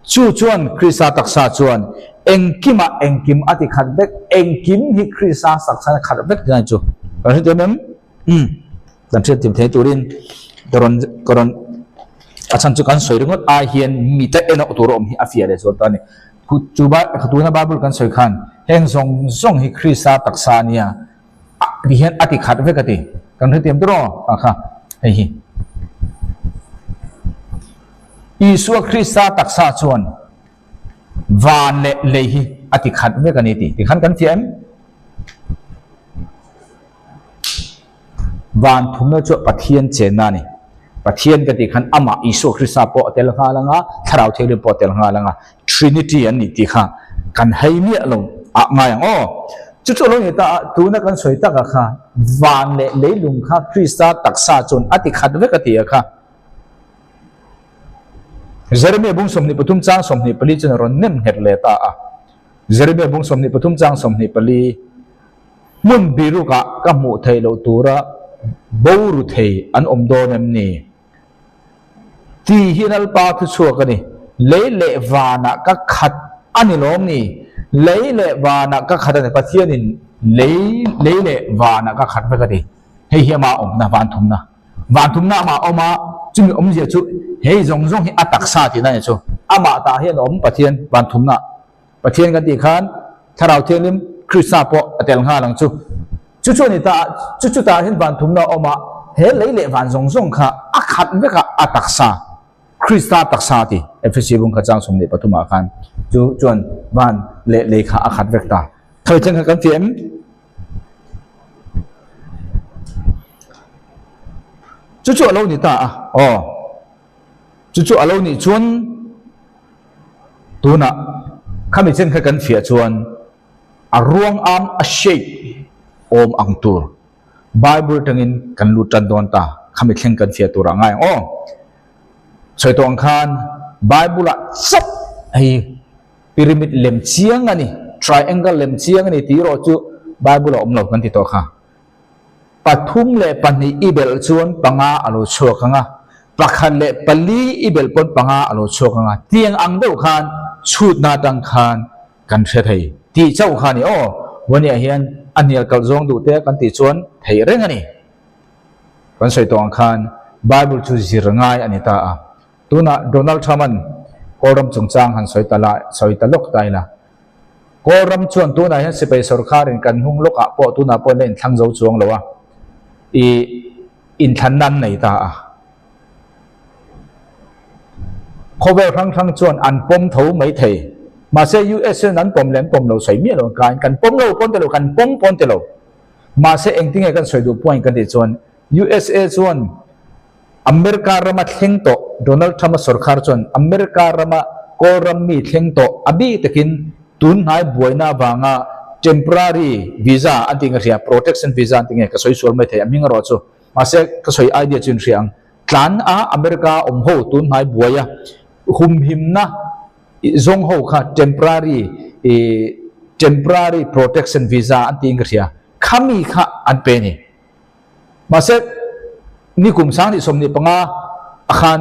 chu chuan Krista taksa chuan engkimah engkim a ti khat vek, engkim hi Krista taksa in a khat vek tih a ni chu. Kan hrethiam em? Umm. Kan hriatthiam thei turin ka rawn ka rawn a chhan chu kan sawi ringawt ai hian mite en awh tur a awm hi a fiah leh zual ta a ni. Chu ba tuna Bible kan sawi khan heng zawng zawng hi Krista taksa a nia a ti hian a ti khat vek a ti. Kan hrethiam tur aw a kha hei hi. Isua Krista taksa chuan van leh lei hi a ti khat vek a ni tih tikhan kan fiah em? Van thumna chu Pathian chenna a ni. Pathian ka tih khan amah Isua Krista pawh a tel nghal ang a, Thlarau Thianghlim pawh a tel nghal ang a, Trinity an nih tih kha kan hei miah lo ah ngai ang aw. Chu chu a lo ni ta a, tuna kan sawi takah kha van leh leilung kha Krista taksa chuan a ti khat vek a ti a kha. Jeremia bung 23 chang 24 chuan a rawn nem nghet leh ta a. Jeremia bung 23 chang 24. Hmun birukah ka hmuh theih loh tura boru thei an awm dawn em ni? Tih hi Lalpa thuchhuak a ni. Lei leh vanah ka khat a ni lawm ni? Lei leh vanah ka khat a ni. Pathianin lei lei leh vanah ka khat vek a ti. Hei hi amah awmna, van thumna. Van thumna amah awm a, chumi awmzia chu hei zawng zawng hi a taksa tihna a ni chu. Amah tah hian a awm Pathian van thumna. Pathian kan tih khan Thlarau Thianghlim Krista pawh a tel nghal ang chu. Chu chu a ni ta a, chu chutah hian van thumna a awm a, he lei leh van zawng zawng kha a khat vek a, a taksa, Krista taksa a ti. Efesi bung kha chang 23 ah khan chu chuan van leh lei kha a khat vek ta. Thlarau Thianghlim kha kan fiah em? Chu chu a lo ni ta a, aw. Chu chu a lo nih chuan tunah khami chen kha kan fiah chuan a ruang am a shape awm ang tur Bible tangin kan lut tan dawn ta khami thleng kan fiah tur ah ngai ang aw. Sawi tawh ang khan Bible ah chauh hei pyramid lem chiang a ni, triangle lem chiang a ni tih erawh chu Bible ah awm lo kan ti tawh kha. 3 leh 2 i belh chuan panga a lo chhuak ang a, 1 leh 4 i belh pawn panga a lo chhuak ang a, tiang ang deuh khan chhutna atang khan kan hre thei tih chauh kha a ni aw. Vawniah hian a hnial kalh zawng duh te kan tih chuan theih reng a ni. Kan sawi tawh ang khan Bible chu zir ngai a ni ta a. Tunah Donald Trump-a'n Kawlram chungchang han sawi ta la, sawi ta lawk ta ila. Kawlram chuan tunah hian sipai sorkarin kan hnung lawkah pawh tunah pawh la inthlang zo chuang lo a, i inthlanna an nei ta a. Khawvel hrang hrang chuan an pawm tho mai thei. Mahse US hian an pawm leh an pawm lo sawi miah lo an kaiin kan pawm lo pawn ti lo, kan pawm pawn ti lo. Mahse engtinge kan sawi duh point kan tih chuan USA chuan America rama thleng tawh Donald Trump-a sorkar chuan America rama Kawlram mi thleng tawh a bik takin tun hnai buaina avanga temporary visa an tih nge hria, protection visa an tih nge ka sawi sual mai thei a hming erawh chu mahse ka sawi idea chu in hria ang. Tlan a America awm ho tun hnai buaia humhimna zawng ho kha temporary temporary protection visa an tih nge hria khami kha an pe a ni. Mahse. Nikum 2025 a khan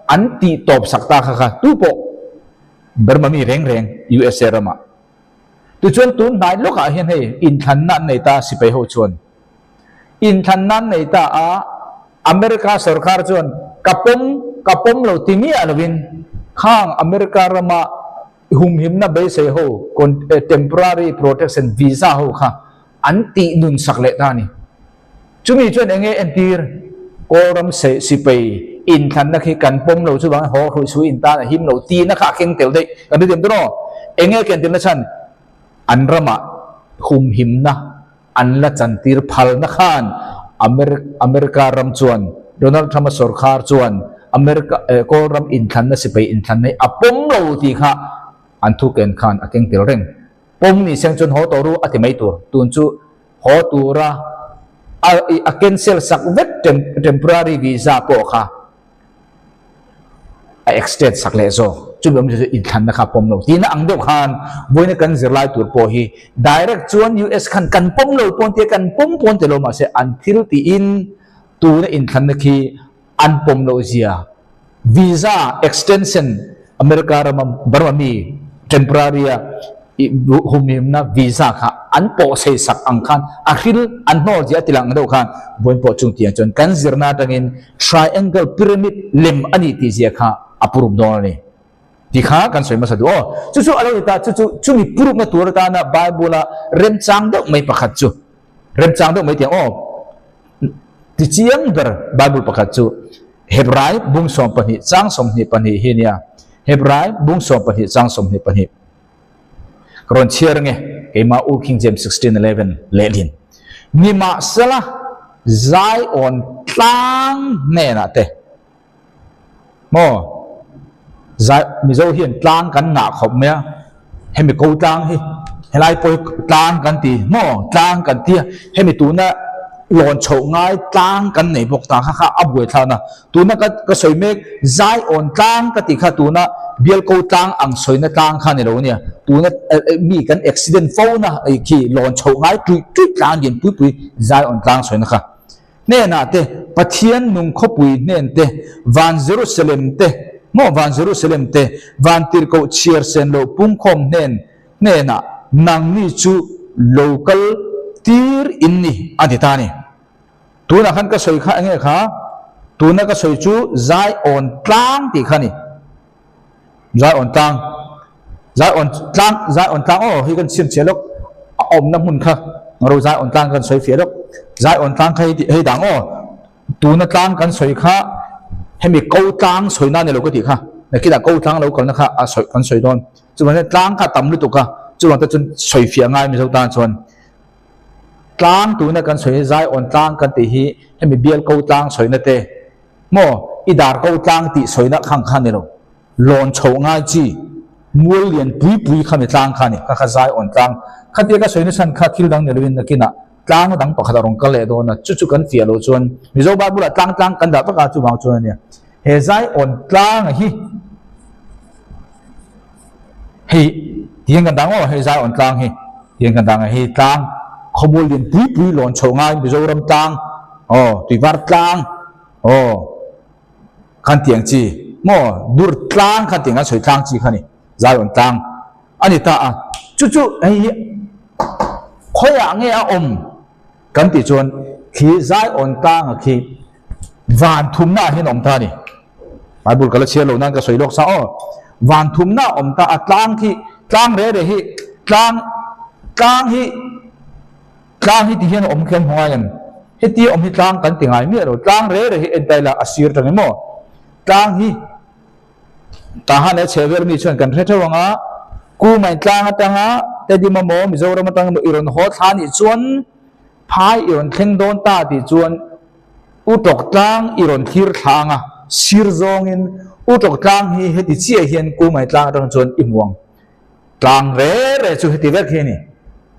an tih tawp sak ta kha kha tu pawh Burma mi reng reng USA ramah. Tichuan tun hnai lawkah hian hei inthlanna an nei ta sipai ho chuan inthlanna an nei ta a, America sorkar chuan ka pawm ka pawm lo ti miah lovin khang America rama humhimna beisei ho temporary protection visa ho kha an tih nun sak leh ta a ni. Chumi chuan eng nge entir? Kawlram sipai inthlanna khi kan pawm lo chuvangin haw hruih suih in tan a him lo tihna kha a keng tel daih. Kan hrethiam dawn aw. Eng nge ken telna chhan? An ramah humhimna an la chantir phalna khan America ram chuan Donald Trump-a sorkar chuan America Kawlram inthlanna sipai inthlanna hi a pawm lo tih kha an thu ken khan a keng tel reng. Pawm ni seng chuan haw tawh ru a ti mai tur. Tun chu haw tura a a cancel sak vek temporary visa pawh kha a extend sak leh zawk. Chumi awmzia chu inthlanna kha a pawm lo. Tina ang deuh khan vawiina kan zirlai tur pawh hi direct chuan US khan kan pawm lo pawn tia kan pawm pawn ti lo mahse an thil tiin tuna inthlanna khi an pawm loh zia visa extension America rama Burma mi temporary a humhimna visa kha an pawh sei sak ang khan a hril an hnawl zia a ti lang deuh khan vawiin pawh chung tiang chuan kan zirna atangin triangle pyramid lem a nih tih zia kha a purup dawn a ni tih kha kan sawi hmasa duh aw. Chu chu a lo ni ta chu chu chumi purupna tur atana Bible a remchang deuh mai pakhat chu remchang deuh mai tiang aw. Tichiang ber Bible pakhat chu Hebrai bung 12 chang 22 hi a nia. Hebrai bung 12 chang 22. Ka rawn chhiar ange, keimah U King James 16:11 lehlin. Nimahsela Zion tlang hnenah te maw Zai Mizo hian tlang kan ngah khawp mai a, hemi ko tlang hi helai pawh hi tlang kan ti maw tlang kan ti a, hemi tuna lawn chhoh ngai tlang kan nei bawk ta kha kha a buai thlak a, tuna ka ka sawi mek Zaiawn tlang ka tih kha tuna Bialko tlang ang sawina tlang kha ni lo ania, tuna mi kan accident fo na khi lawn chhoh ngai tuih tuih tlang lian pui pui Zaiawn tlang sawina kha. Hnenah te, Pathian nung khawpui hnen te, van Jerusalem te, maw van Jerusalem te, van tirhkoh chhiar sen loh pungkhawm hnen hnenah nangni chu lo kal tir in ni a ti ta a ni. Tunah khan ka sawi kha enge kha? Tuna ka sawi chu Zion tlang tih kha a ni. Zion tlang, Zion tlang, Zion tlang aw hei kan chhiam chhiah lawk a awmna hmun kha ro Zion tlang kan sawi fiah lawk. Zion tlang kha hei dang aw tuna tlang kan sawi kha hemi ko tlang sawi na ni lo ka tih kha nakinah ko tlang lo kalna kha a sawi kan sawi dawn. Chuvang chuan tlang kha tam lutuk a chuvang te chuan sawi fiah ngai Mizo tan chuan tlang tuna kan sawi hi Zion tlang kan tih hi hemi bial ko tlang sawina te Maw, i dar ko tlang tih sawina khang kha ni lo. Lawn chhoh ngai chi, mual lian pui pui kha mi tlang kha ni, kha kha zai awn tlang. Khatia ka sawina chhan kha thil dang ni loin nakinah tlang dang pakhat a rawn kal leh dawn a, chu chu kan fiah loh chuan Mizo Bible ah tlang tlang kan dah vak a, chuvang chuan a nia. He zai awn tlang hi hei tiang kan dang aw, hei zai awn tlang hi tiang kan dang a, hei tlang khawmual lian pui pui lawn chhoh ngai Mizoram tlang aw tuivar tlang Aw, khan tiang chi maw dur tlang khan tiang kan sawi tlang chi kha ni, Zion tlang a ni ta a, chu chu hei hi khawiah nge a awm kan tih chuan khi Zion tlang a khi van thumna ah hian a awm ta a ni, Bible ka la chhiar lo nan ka sawi lawk sa aw, van thumna a awm ta a tlang khi tlang re re hi tlang tlang hi. Tlang hi ti hian a awm khian hmu ngai em? Hetia awm hi tlang kan ti ngai miah lo. Tlang re re hi entai la a sir tang emaw? Tlang hi Tahan leh chheh vel mi chuan kan hre theuh ang a, Kumain tlang atanga Tedim emaw Mizoram atang emaw i rawn haw thla nih chuan phai i rawn thleng dawn ta tih chuan Utawk tlang i rawn thlir thla ang a, sir zawngin Utawk tlang hi heti chiah hian Kumain tlang atang chuan i hmu ang. Tlang re re chu heti vek hi a ni.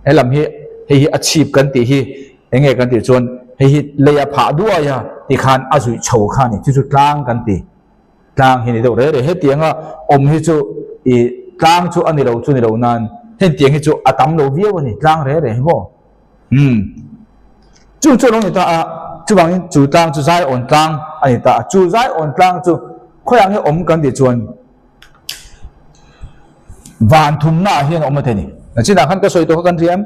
He lam hi hei hi a chhip kan tih hi eng nge kan tih chuan hei hi lei a phah duai a tikhan a zuih chho kha a ni. Chu chu tlang kan ti. Tlang hi ni deuh re re. Hetianga awm hi chu ih tlang chu a ni lo chu ni lo nan hetiang hi chu a tam lo viau a ni tlang re re hi maw. Umm. Chu chu a lo ni ta a. Chuvangin chu tlang chu Zion tlang a ni ta a. Chu Zion tlang chu khawiah nge awm kan tih chuan van thumna ah hian a awm a thei a ni. Nachinah khan ka sawi tawh kha kan riam.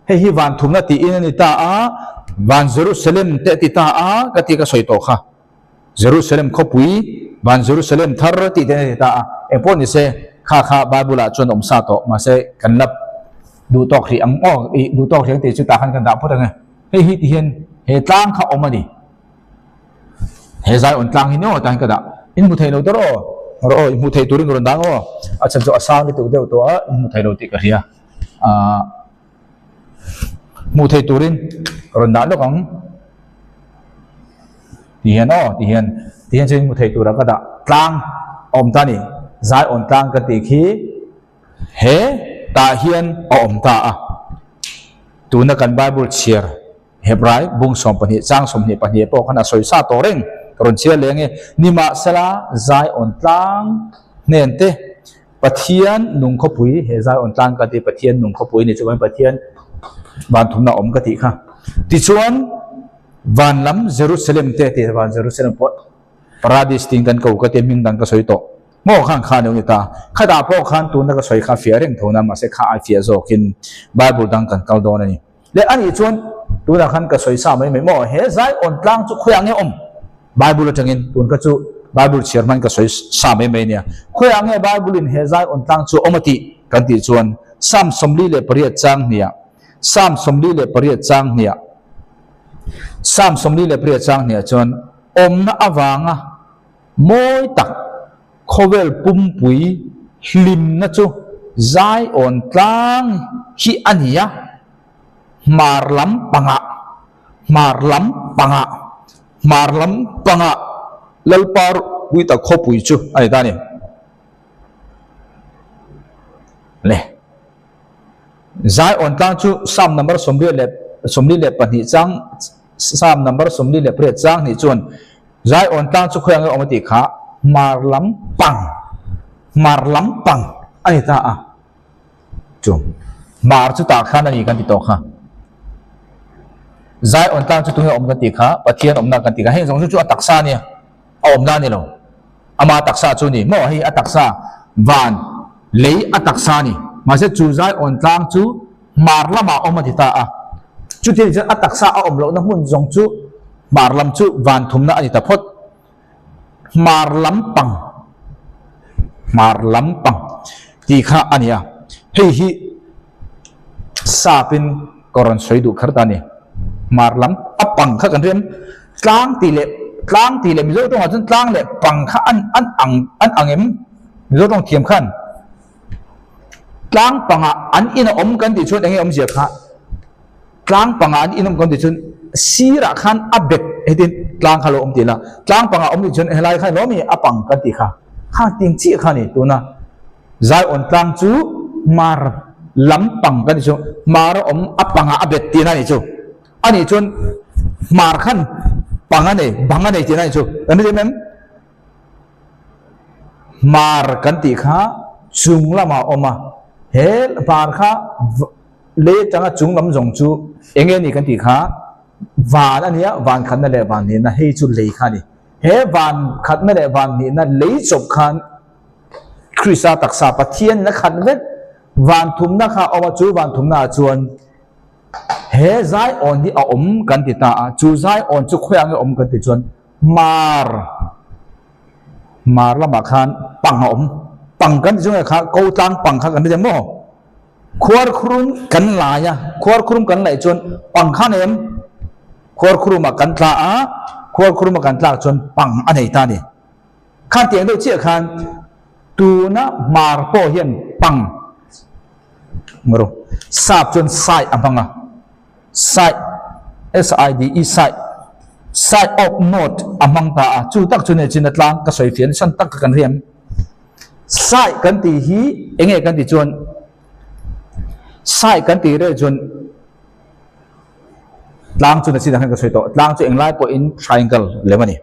Hei hi van thumna tiin a ni ta a, van Jerusalem te a ti ta a ka tih ka sawi tawh kha. Jerusalem khawpui, van Jerusalem thar tih te a ni ta a. Engpawh ni se, kha kha Bible ah chuan awm sa tawh, mahse kan la duh tawk hrih ang aw, ih duh tawk hrih ang tih chu tah khan kan dah phawt ang e. Hei hi ti hian he tlang kha awm a ni. He Zion tlang hi ni aw tah hian ka dah. In hmu thei lo tawh rawh aw, rawh aw, in hmu thei turin ka rawn dah ang aw. A chhan chu a sang lutuk deuh tawh a, in hmu thei lo tih ka hria. Ahh hmuh theih turin ka rawn dah lawk ang ti hian aw ti hian ti hian chuan hmuh theih tura ka dah tlang a awm ta a ni Zion tlang ka tih khi he tah hian a awm ta a tuna kan Bible chhiar Hebrai bung 12 chang 22 pawh khan a sawi sa tawh reng ka rawn chhiar leh ang e nimahsela Zion tlang hnen te Pathian nung khawpui, he Zion tlang ka ti, Pathian nung khawpui ni chuan Pathian van thumna awm ka tih kha. Tichuan, van lam Jerusalem te ti, van Jerusalem pawh Paradis tiin kan ko ka ti, hming dang ka sawi tawh. Maw khan kha alo ni ta. Khatah pawh khan tuna ka sawi kha fiah reng tho na, mahse kha ai fiah zawkin Bible dang kan kal dawn a ni. Leh anih chuan tunah khan ka sawi sa mai mai maw, he Zion tlang chu khawiah nge awm? Bible atangin tun kha chu Bible chhiar hman ka sawi sa mai mai nia. Khawiah nge Bible in he Zion tlang chu awm a tih kan tih chuan Psalm 48 chang hniah Psalm 48 chang hniah Psalm 48 chang hniah chuan awmna avanga mawi tak Khawvel pumpui hlimna chu Zion tlang hi a ni a, hmar lam pangah, hmar lam pangah, hmar lam pangah Lalpa Ruita khawpui chu a ni ta a ni. Le. Zion tlang chu Psalm number 42 chang Psalm number 48 chang hnih chuan Zion tlang chu khawiah nge awm a tih kha hmar lam pang, hmar lam pang a ni ta a. Chu hmar chu tah khan a ni kan ti tawh kha. Zion tlang chu tunge awm kan tih kha Pathian awmna kan tih kha heng zawng chu chu a taksa a nia, a awmna a ni lo. Ama taksa chu a ni maw hei a taksa van lei a taksa a ni. Mahse chu Zion tlang chu hmar lamah awm a ti ta a. Chutiang chuan a taksa a awm lohna hmun zawng chu hmar lam chu van thumna a ni ta phawt. Hmar lam pang, hmar lam pang tih kha a ni a. Hei hi sapin ka rawn sawi duh kher ta a ni. Hmar lam a pang kha kan ria tlang tih leh tlang tih leh Mizo tawngah chuan tlang leh pang kha an an ang an ang em? Mizo tawng thiam khan. Tlang pangah an in a awm kan tih chuan eng nge awmzia kha? Tlang pangah an in awm kan tih chuan sirah khan a bet hetin tlang kha lo awm tih la, tlang pangah awm tih chuan helai kha ilo mi a pang kan tih kha, kha ting chiah kha a ni. Tuna Zion tlang chu hmar lam pang kan tih chu hmar a awm a pangah a bet tihna a nih chu. A nih chuan hmar khan pang a nei, bang a nei tihna a nih chu. Kan hre em em? Hmar kan tih kha chung lamah a awm a, he hmar kha lei atanga chung lam zawng chu eng nge ni kan tih kha van a nia, van khatna leh van hnihna hei chu lei kha a ni. He van khatna leh van hnihna lei chawp khan Krista taksa Pathian in a khat vek, van thumna kha a awm a, chu van thumna ah chuan he Zion hi a awm kan ti ta a, chu Zion chu khawiah nge awm kan tih chuan Hmar, hmar lamah khan pang a awm. Pang kan ti chu nge kha ko tlang pang kha kan ti em maw? Khuarkhurum kan lai a, khuarkhurum kan laih chuan pang kha a nei em? Khuarkhurumah kan tla a, khuarkhurumah kan tlak chuan pang a nei ta a ni. Khan tiang deuh chiah khan tuna hmar pawh hian pang sap chuan sai a hmang a. Side, S-I-D-E, side, side of north a hmang ta a, chu tak chu nia chin a tlang ka sawi fian san tak kha kan riam. Side kan tih hi eng nge kan tih chuan side kan tih reh chuan tlang chu na chin ah khan ka sawi tawh, tlang chu englai pawhin triangle lem a ni.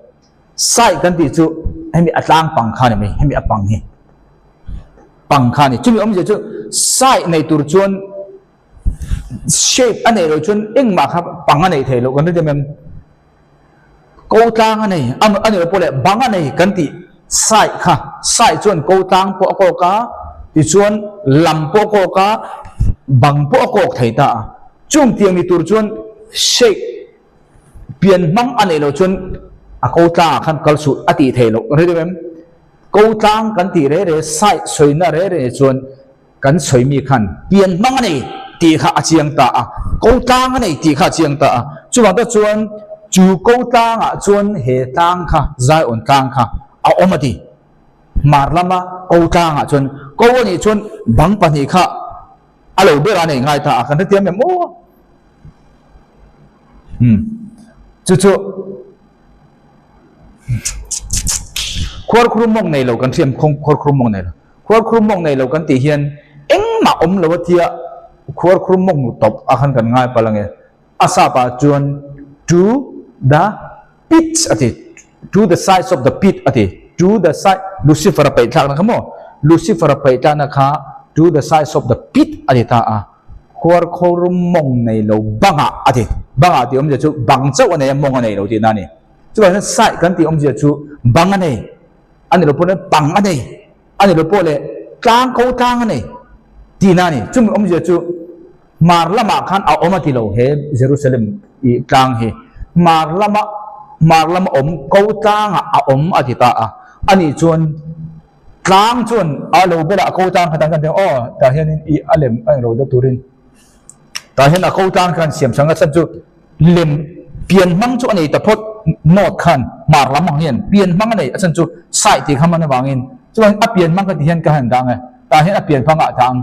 Side kan tih chu hemi a tlang pang kha a ni mai, hemi a pang hi pang kha a ni. Chumi awmzia chu side nei tur chuan Shape a neih loh chuan engmah kha pang a neih theih loh kan ri em em. Ko tlang a nei, a ni lo pawh leh bang a nei kan tih sai kha, sai chuan ko tlang pawh a kawk a, tichuan lam pawh a kawk a, bang pawh a kawk thei ta a. Chung tiang ni tur chuan shape pian hmang a neih loh chuan a ko tlangah khan kal suh a tih theih loh. Kan hre deuh em? Ko tlang kan tih re re, sai sawina re re chuan Kan sawimi khan pian hmang a nei tih kha a chiang ta a, ko tlang a nei tih kha a chiang ta a. Chuvang tak chuan chu ko tlangah chuan he tlang kha, Zion tlang kha a awm a ti. Hmar lama ko tlangah chuan ko a nih chuan bang pahnih kha a lo ber a nei ngai ta a, kan hrethiam em aw? Umm chu chu khuarkhurum mawng nei lo kan hriam khuarkhurum mawng nei lo. Khuarkhurum mawng nei lo kan tih hian engmah awm lo a tia khuarkhurum mawng nu tawp a khan kan ngai palh ange. A sap ah chuan to the pits a ti, to the sides of the pit a ti, to the side Lucifer a peih thlakna kha maw, Lucifer a peih tlakna kha to the sides of the pit a ti ta a, khuarkhurum mawng nei lo bangah a ti, bangah tih awmzia chu bang chauh a nei a mawng a nei lo tihna a ni. Chuvang chuan side kan tih awmzia chu bang a nei. A ni lo pawh leh pang a nei, a ni lo pawh leh tlang ko tlang a nei tihna a ni. Chumi awmzia chu hmar lamah khan a awm a ti lo he Jerusalem i tlang hi. Hmar lama hmar lama awm ko tlangah a awm a ti ta a. A nih chuan tlang chuan a lo belah ko tlang kha tan kan ti ang aw tah hianin i a lem a englo deuh turin tah hian a ko tlang khan siam chang a chhan chu Lem pian hmang chu a nei ta phawt, note khan hmar lam ang hian pian hmang a nei, a chhan chu sai tih kha man avangin chuan a pian hmang ka ti hian ka han dang e, tah hian a pian hmang ah ta ang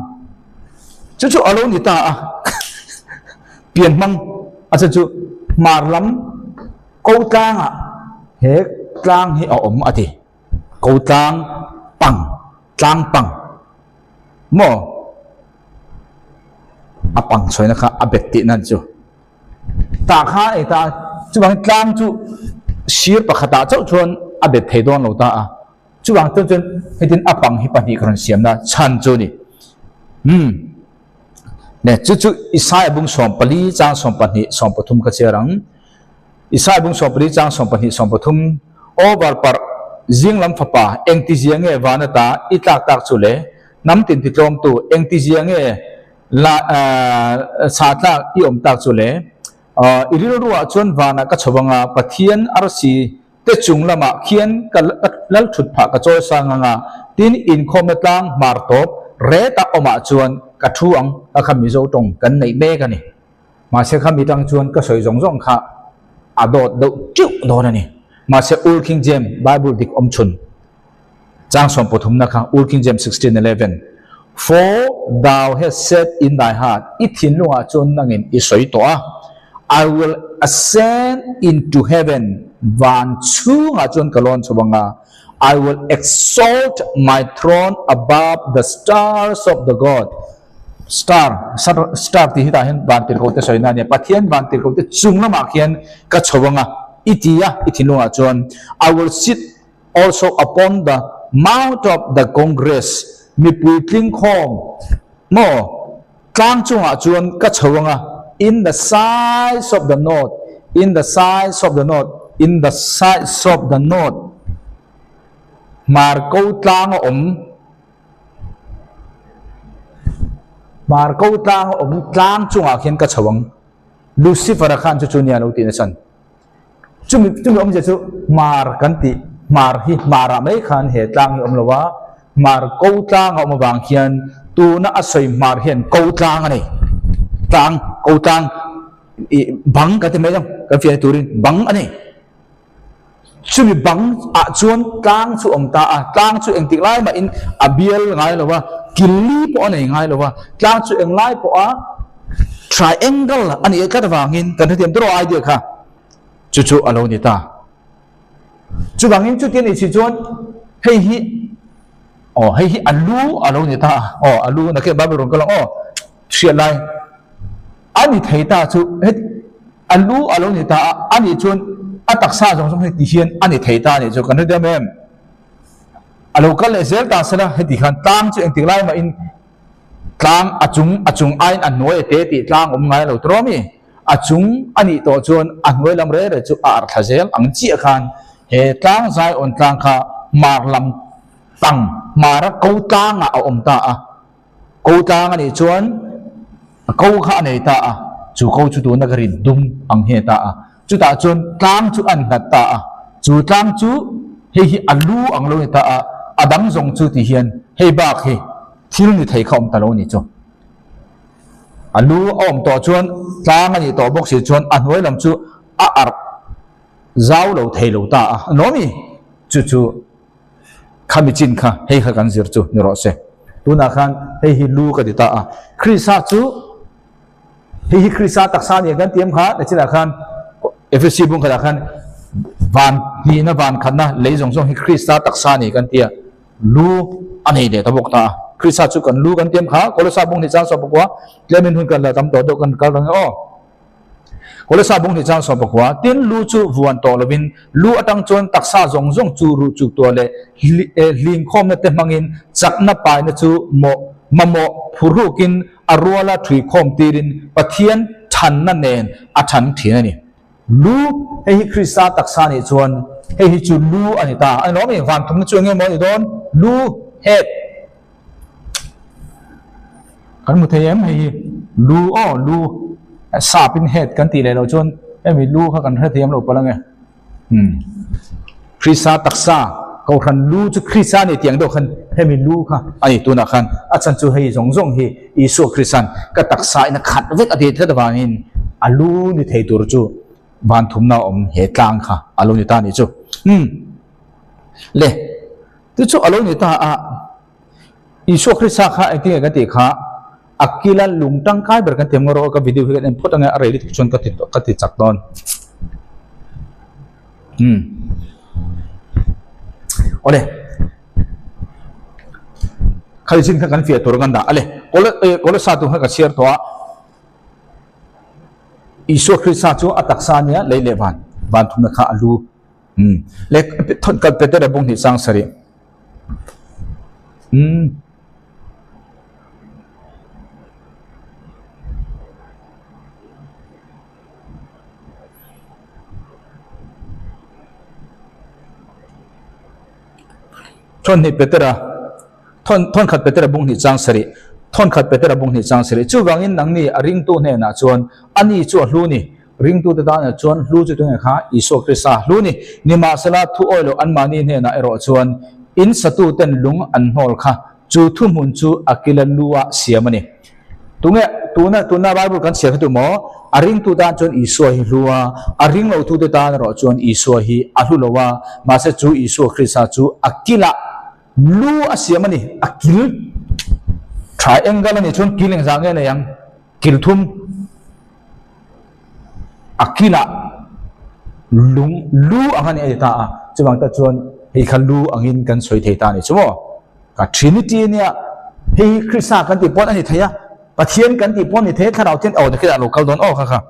chu chu a lo ni ta a, pian hmang a chhan chu hmar lam ko tlang ah he tlang hi a awm a ti, ko tlang pang, tlang pang maw? A pang chhuaina kha a bet tihna chu tah kha ei ta chuvangin tlang chu sir pakhatah chauh chuan a bet thei dawn lo ta a chuvang chuan chuan hetin a pang hi pahnih ka rawn siamna chhan chu ni umm le chu chu Isaiah bung 14 chang 12 13 ka chhiar ang Isaiah bung 14 chang 12 13 Over parh zinglam fapa engtizia nge vana ta i tlak tak chu le Hnam tin titlawmtu engtizia nge la sa tlak i awm tak chu le? I rilruah chuan vanah ka chho anga Pathian arsi te chung lamah khian ka lal thut phah ka chawi sang anga tin inkhawmna tlang hmar tawp retah awmah chuan ka thu ang a kha Mizo tawng kan neih mek a ni. Mahse kha mi tang chuan ka sawi zawng zawng kha a dawt deuh teuh dawn a ni. Mahse Old King James Bible dik awm chhun Chang sawmpathumna kha, Old King James 16:11, For thou hast said in thy heart, I thinlungah chuan nangin i sawi tawh a, I will ascend into heaven, van chhungah chuan ka lawn chho ang a, I will exalt my throne above the stars of the God, star, star tih hi tah hian van tirhkoh te sawina a nia, Pathian van tirhkoh te chung lamah khian ka chho ang a, i ti a, i thinlungah chuan, I will sit Also upon the mount of the congress, mipui tlingkhawm maw tlang chungah chuan ka chho ang a, in the sides of the north, in the sides of the north, in the sides of the north, hmar ko tlang a awm, hmar ko tlang a awm tlang chungah khian ka chho ang, Lucifer-a khan chu chu nia lo tih na chan. Chumi chumi awmzia chu hmar kan tih hmar hi hmarah mai khan he tlang hi a awm lo a, hmar ko tlang a awm avang hian tuna a sawi hmar hian ko tlang a nei. Tlang ko tlang ih bang kan ti mai ang kan fiah turin bang a nei. Chumi bang ah chuan tlang chu a awm ta a, tlang chu engtik lai mahin a bial ngai lo a, killi pawh a nei ngai lo a, tlang chu englai pawha Triangle a nih tlat avangin kan hrethiam tawh idea kha chu chu a lo ni ta. Chuvangin chuti a nih si chuan hei hi aw hei hi a lu a lo ni ta aw a lu nakeh Bible rawn kal ang aw hriat lai a ni thei ta chu het a lu a lo ni ta a a nih chuan a taksa zawng zawng hei ti hian a ni thei ta a nih chu kan hrethiam em a lo kal leh zel ta sela heti khan tlang chu engtik lai mahin Tlang a chung a chung aiin a hnuai a te tih tlang awm ngai lo tawh mi? A chung a nih tawh chuan a hnuai lam reh reh chu a arh thla zel ang chiah khan he tlang Zion tlang kha hmar lam tang hmara ko tlangah a awm ta a. Ko tlang a nih chuan ko kha a nei ta a, chu ko chu tuna ka rin dum ang hi a ta a. Chutah chuan tlang chu a nghat ta a, chu tlang chu hei hi a lu ang lo ni ta a, a dang zawng chu ti hian hei bak hi thil ni thei kha awm ta lo a ni chu. A lu a awm tawh chuan tlang a nih tawh bawk si chuan a hnuai lam chu a arh zau lo thei lo ta a, a nuam i chu chu khami chin kha hei kha kan zir chu ni rawh se. Tunah khan hei hi lu ka ti ta a, Krista chu Hei hi Krista taksa nia kan tiam kha nachinah khan Efesi bung khatah khan van hnihna van khatna lei zawng zawng hi Krista taksa ni kan tia lu a nei leh ta bawk ta a. Krista chu kan lu kan tiam kha Kolosa bung hnih chang sawm pakua tlemin hun kan la tam tawh deuh kan kal reng e aw. Kolosa bung hnih chang sawm pakua tin lu chu vuan tawh lovin lu atang chuan taksa zawng zawng chu ruh chuk tuah leh hlingkhawmna te hmangin chakna paina chu mawh mamawh phurhukin a ruala ṭhuikhawm tirin Pathian ṭhanna nen a ṭhan ṭhin a ni. Lu, hei hi Krista taksa nih chuan hei hi chu lu a ni ta. A ni lawm i, van thumna chu eng nge maw a ni dawn? Lu, head. Kan hmu thei em hei hi? Lu, aw lu, sap in head kan tih leh loh chuan hemi lu kha kan hrethiam lo palh ange. Umm. Krista taksa, Kohhran lu chu Krista a ni tih ang deuh khan hemi lu kha a ni tunah khan a chan chu hei zawng zawng hi Isua Krista'n ka taksa in a khat vek a tih tlat avangin a lu ni thei tur chu van thumna a awm he tlang kha a lo ni ta a nih chu. Umm. Le, chu chu a lo ni ta a, Isua Krista kha engtin nge kan tih kha a kila lung tangkai ber kan ti ang erawh ka video hi kan en phawt ang e a rei lutuk chuan ka ti ka ti chak dawn. Umm. Awle. Khali chin kha kan fiah tur kan dah. Ale, kawle eh kawle sa tu kha ka chhiar tawh a. Isua Krista chu a taksa nia lei leh van van thumna kha a lu. Umm. Le thon kal Petera bung hnih chang sarih. Umm. Thawn hnih Petera, thawn thawn khat Petera bung hnih chang sarih, thawn khat Petera bung hnih chang sarih. Chuvangin nangni a ringtu hnenah chuan ani chu a hlu ni. Ringtute tanah chuan hlu chu tunge kha Isua Krista hlu ni. Nimahsela thu awi loh anmahni hnenah erawh chuan in satuten lung an hnawl kha chu thuhmun chu a kila lu ah siam a ni. Tunge tuna tuna Bible kan chhiar kha tu maw? A ringtu tan chuan Isua hi hlu a, a ring lo tute tan erawh chuan Isua hi a hlu lo a, mahse chu Isua Krista chu a kilah lu a siam a ni, a kil triangle a nih chuan kil engzah nge nei ang? Kil thum a kilah lung lu ang a ni a ti ta a, chuvang tak chuan hei kha lu angin kan sawi thei ta a ni chu maw? Ka Trinity ania, hei hi Krista kan tih pawn a ni thei a, Pathian kan tih pawn a ni thei a, Thlarau thian aw nakhinah a lo kal dawn aw kha kha.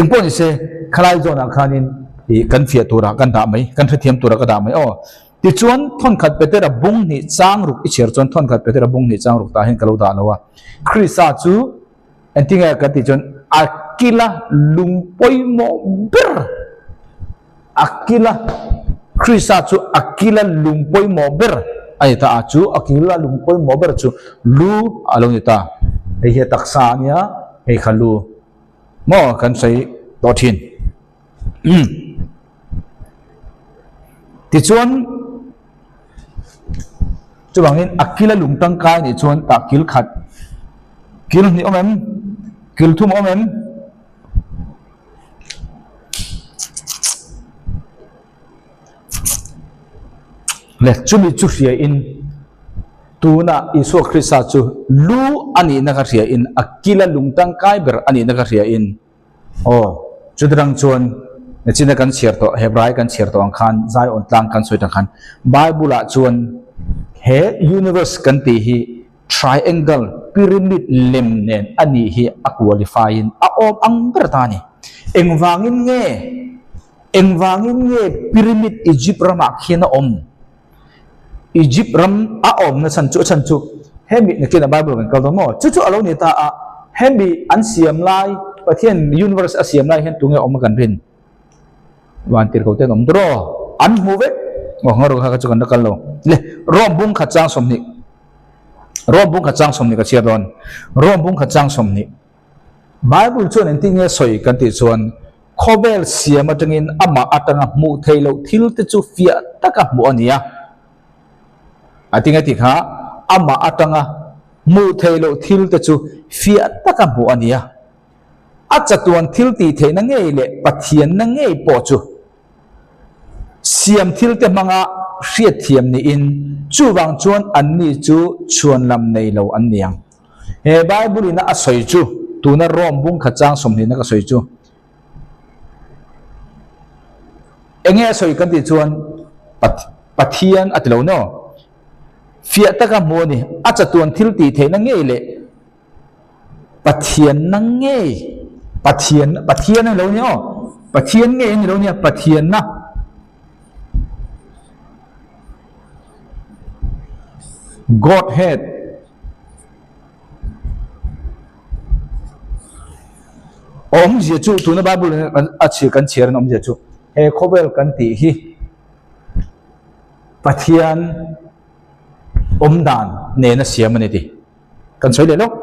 Eng pawh ni se, khalai zawnah khanin ih kan fiah turah kan dah mai, kan hrethiam turah ka dah mai aw. Tichuan thawnkhat Petera bung hnih chang ruk i chhiar chuan thawnkhat Petera bung hnih chang ruk tah hian ka lo dah lo a. Krista chu engtinge kan tih chuan a kila lung pawimawh ber. A kila, Krista chu a kila lung pawimawh ber a ni ta a, chu a kila lung pawimawh ber chu lu a lo ni ta. Hei hi a taksa a nia, hei kha lu maw kan sawi tawh thin. Tichuan, chuvangin a kila lung tangkai nih chuan tah kil khat, kil hnih awm em? Kil thum awm em? Le chumi chu hria in tuna Isua Krista chu lu a nihna ka hria in a kila lung tangkai ber a nihna ka hria in aw chutirang chuan nachina kan chhiar tawh Hebrai kan chhiar tawh ang khan Zion tlang kan sawi tang khan Bible ah chuan he universe kan tih hi Triangle, pyramid lem nen a nih hi a qualify in a awm ang ber ta a ni. Engvangin nge engvangin nge pyramid Egypt ramah khian a awm? Egypt ram a awmna chhan chu a chhan chu hemi nakin a Bible kan kal dawn maw? Chu chu a lo ni ta a, hemi an siam lai. Pathian universe a siam lai hian tunge awm a kan rin? Van tir ko ten awm draw an hmu vek. Aw ngaw rawh kha kha chu kan la kal lo. Le Rome bung khat chang 20. Rome bung khat chang 20 ka chhiar dawn. Rome bung khat chang 20. Bible chuan engtin nge sawi kan tih chuan khawvel siam atangin amah atanga hmuh theih loh thil te chu fiah taka hmuh a ni a. A ti nge tih kha amah atanga hmuh theih loh thil te chu fiah taka hmuh a ni a. A chatuan thil tih theihna ngei leh Pathianna ngei pawh chu siam thil te hmanga hriatthiam niin chuvang chuan anni chu chhuanlam nei lo an ni ang. He Bible ina a sawi chu tuna Rome bung khat chang 20 na ka sawi chu enge a sawi kan tih chuan Pathian a ti lo no. Fiah taka hmu a ni. A chatuan thil tih theihna ngei leh Pathianna ngei Pathian Pathian a ni lo nia aw. Pathian ngei a ni lo nia Pathianna. Godhead. Awmzia chu tuna Bible in a chhiar kan chhiar in awmzia chu he khawvel kan tih hi Pathian awmdan nena siam a ni tih kan sawi leh lawk.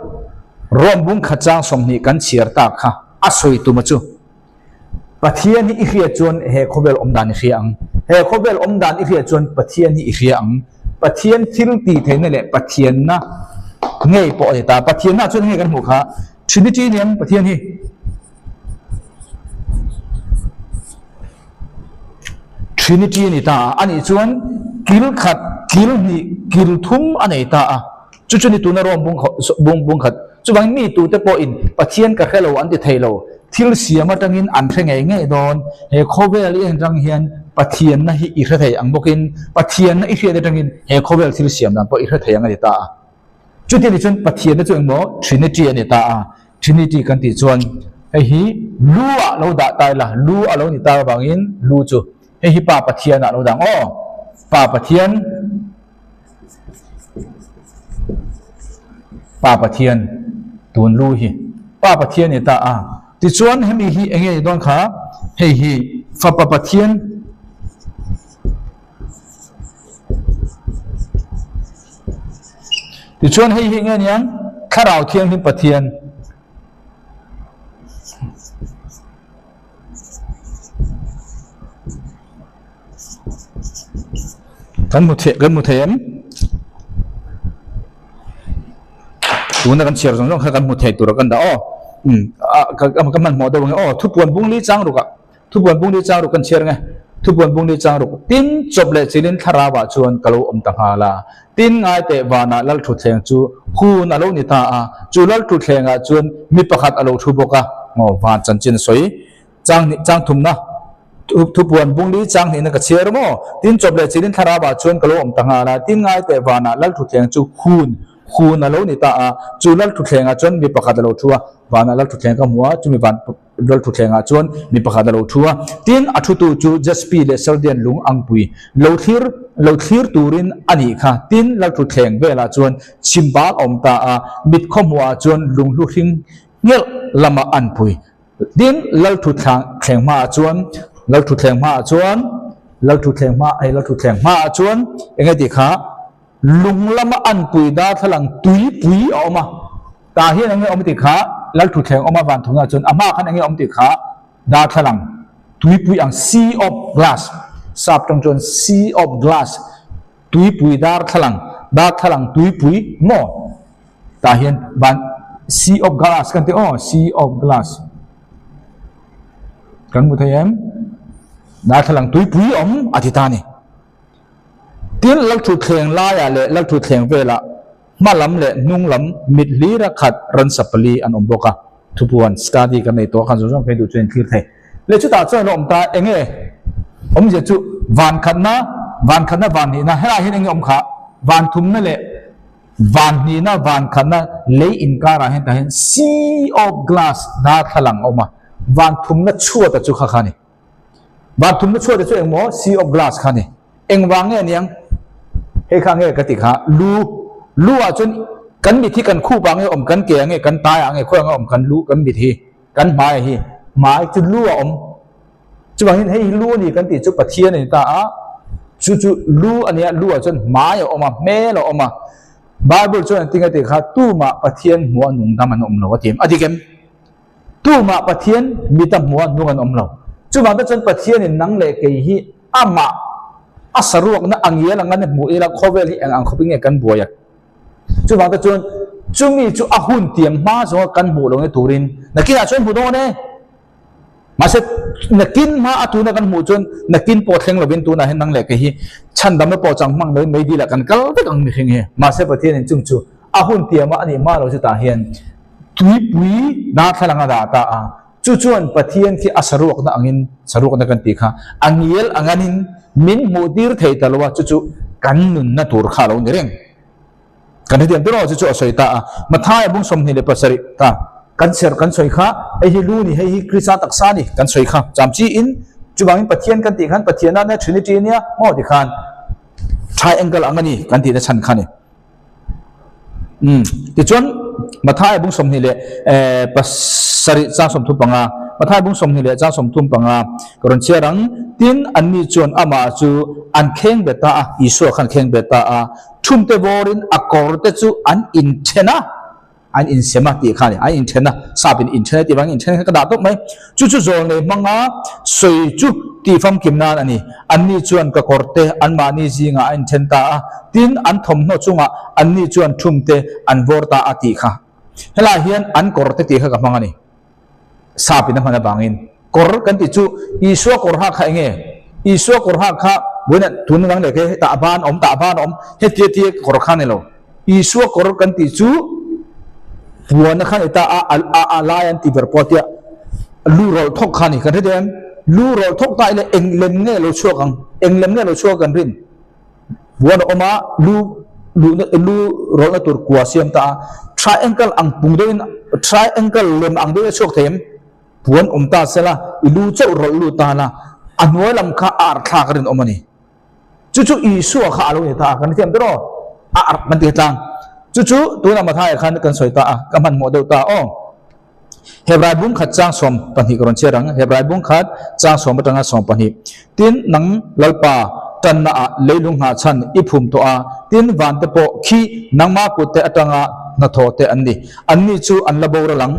Rome bung khat chang 20 kan chhiar tak kha a sawi tuma chu Pathian hi i hriat chuan he khawvel awmdan i hria ang. He khawvel awmdan i hriat chuan Pathian hi i hria ang. Pathian thil tih theihna leh Pathianna ngei pawh a ni ta. Pathianna chuan hei kan hmuh kha Trinity nia Pathian hi. Trinity a ni ta a. Anih chuan kil khat, kil hnih, kil thum a nei ta a. Chu chu ni tuna Rome bung bung bung khat. Chuvangin mi tute pawhin Pathian ka hre lo an ti thei lo. Thil siam atangin an hre ngei ngei dawn. He khawvel i en atang hian Pathianna hi i hre thei ang bawkin Pathianna i hriat atangin he khawvel thil siam dan pawh i hre thei ang a ni ta a. Chuti ni chuan Pathianna chu engmaw Trinity a ni ta a. Trinity kan tih chuan hei hi lu ah lo dah ta ila, lu a lo ni ta avangin lu chu hei hi Pa Pathian ah lo dah ang aw. Pa Pathian. Pa Pathian tun lu hi Pa Pathian ni ta a. Tichuan hemi hi enge ni dawn kha hei hi Fapa Pathian Tichuan hei hi enge niang Thlarau Thianghlim Pathian. Kan hmu thei kan hmu thei em? Tuna kan chhiar zawng zawng kha kan hmu thei tura kan dah aw. Um a ka ka hmanhmawh deuh ang e aw thupuan bung li chang ruk ah thupuan bung li chang ruk kan chhiar ang e thupuan bung li chang ruk tin chawp leh chilin thlarau ah chuan ka lo awm ta nghal a tin ngai teh vanah lal thutthleng chu hun a lo ni ta a chu lal thutthleng ah chuan mi pakhat a lo thu bawk a maw van chanchin a sawi. Chang hnih chang thumna thupuan bung li chang hnihna ka chhiar maw? Tin chawp leh chilin thlarau ah chuan ka lo awm ta nghal a, tin ngai teh vanah lal thutthleng chu hun, hun a lo ni ta a, chu lal thutthleng ah chuan mi pakhat a lo thu a, vanah lal thutthleng ka hmu a, chumi van lal thutthleng ah chuan mi pakhat a lo thu a, tin a thutu chu Jaspi leh Sardian lung angpui lo thlir lo thlir turin a nih kha, tin lal thutthleng velah chuan chhimbal a awm ta a, mit khawhmuh ah chuan lunghlu hring nghelh lamah an pui. Tin, Lalthuthleng thleng hmaah chuan, Lalthuthleng hmaah chuan, Lalthuthleng hma, hei Lalthuthleng hmaah chuan eng nge tih kha lung lama anpui darthlalang tuipui a awm a. Tah hian eng nge awm tih kha Lalthuthleng awm a van thunah chuan a hmaah khan eng nge awm tih kha darthlalang tuipui ang sea of glass sap tawng chuan sea of glass tuipui darthlalang darthlalang tuipui maw Tah hian van sea of glass kan ti aw sea of glass kan hmu thei em darthlalang tuipui awm a ti ta a ni tin lalthutthleng laiah leh lalthutthleng velah hma lam leh hnung lam mit hlira khat ransa pali an awm bawk a thupuan study kan nei tawh a khan zawng zawng phei duh chu a inthlir thei leh chutah chuan a awm ta eng nge awmzia chu van khatna van khatna van hnihna helaiah hian eng nge awm kha van thumna leh Van hnihna, van khatna lei inkarah hian tah hian sea of glass darthlalang a awm a, van thumna chhuata chu kha kha a ni. Van thumna chhuata chu engmaw sea of glass kha a ni. Engvang nge aniang? Hei kha nge ka ti kha, lu, lu ah chuan kan mit hi kan khup ah nge awm, kan ke ah nge, kan tai ah nge, khawiah nge awm kan lu, kan mit hi. Kan hmai hi hmai chu lu a awm. Chuvangin hei hi lu a ni kan tih chu Pathian a ni ta a, chu chu lu a nia, lu ah chuan hmai a awm a, hmel a awm a. Bible chuan an tinge tih kha tumah Pathian hmuh a nung dam an awm lo a ti em? A dik em? Tumah Pathian mit a hmuh a nung an awm lo. Chuvang te chuan Pathianin nang leh kei hi amah a saruakna a ngial ang an hmuh ila khawvel hi eng ang khawpin nge kan buai a? Chuvang te chuan chumi chu a hun tiam hma zawnga kan hmuh lo nge turin nakinah chuan hmu dawn e. Mahse nakin hma a tuna kan hmuh chuan nakin pawh thleng lovin tunah hian nang leh kei hi chhandamna pawh chang hmang loin meidil ah kan kal vek ang mihring hi. Mahse Pathianin chung chu a hun tiama a nih hma lo chutah hian tuipui darthlalang a dah ta a, chu chuan Pathian khi a saruakna angin, saruakna kan tih kha, a ngial anganin min hmuh tir thei ta lo a, chu chu kan nunna tur kha a lo ni reng. Kan hetiang tur aw chu chu a sawi ta a, Mathaia bung 27 ta kan serh kan sawi kha, hei hi lu ni, hei hi Krista taksa ni kan sawi kha, cham chi in chuvangin Pathian kan tih khan Pathian a nia Trinity a nia maw ti khan triangle ang a ni kan tihna chhan kha ni. Umm tichuan Mathaia bung 27 chang 35, Mathaia bung 20 leh chang 35 ka rawn chhiar ang, tin anni chuan amah chu an kheng bet ta a, Isua khan kheng bet ta a, Thumte vawrin a kawr te chu an inthen a, an insem a tih kha a ni. An inthen a, sap in inthen a tih vangin inthen kha ka dah tawp mai. Chu chu zawl nei hmanga sawi chu tih famkim nan a ni. Anni chuan ka kawr te anmahni zingah a inthen ta a, tin an thawmhnaw chungah anni chuan thumte an vawr ta a tih kha. Helaiah hian an kawr te tih kha ka hmang a ni. Sap in a hman avangin kawr kan tih chu Isua kawr hak kha enge? Isua kawr hak kha vawiin ah tun dang leh khe hetah ban a awm tah ban a awm hetia tia kawr kha a ni lo. Isua kawr kan tih chu puan a kha a ni ta a a a lai an tih ber pawh tia lu rawlh thawk kha a ni. Kan hre thei em? Lu rawlh thawk ta ila eng lem nge lo chhuak ang? Eng lem nge lo chhuak kan rin? Puan a awm a, lu luhna lu rawlhna tur kua siam ta a, triangle ang pung deuhin triangle lem ang deuhin a chhuak thei em? Puan awm ta se la, i lu chauh rawlh lut ta la, a hnuai lam kha a arh thlak a rinawm a ni. Chu chu Isua kha a lo ni ta a, kan hrethiam ber aw, a arh kan ti tlang. Chu chu tunah Mathaia khan kan sawi ta a, ka hmanhmawh deuh ta aw. Hebrai bung khat chang 12 ka rawn chhiar ang. Hebrai bung khat chang sawm atanga 12. Tin, nang Lalpa tanna ah leilung nghah chhan i phum tawh a, tin van te pawh khi nangma kut te atanga hnathawh te an ni. Anni chu an la boral ang.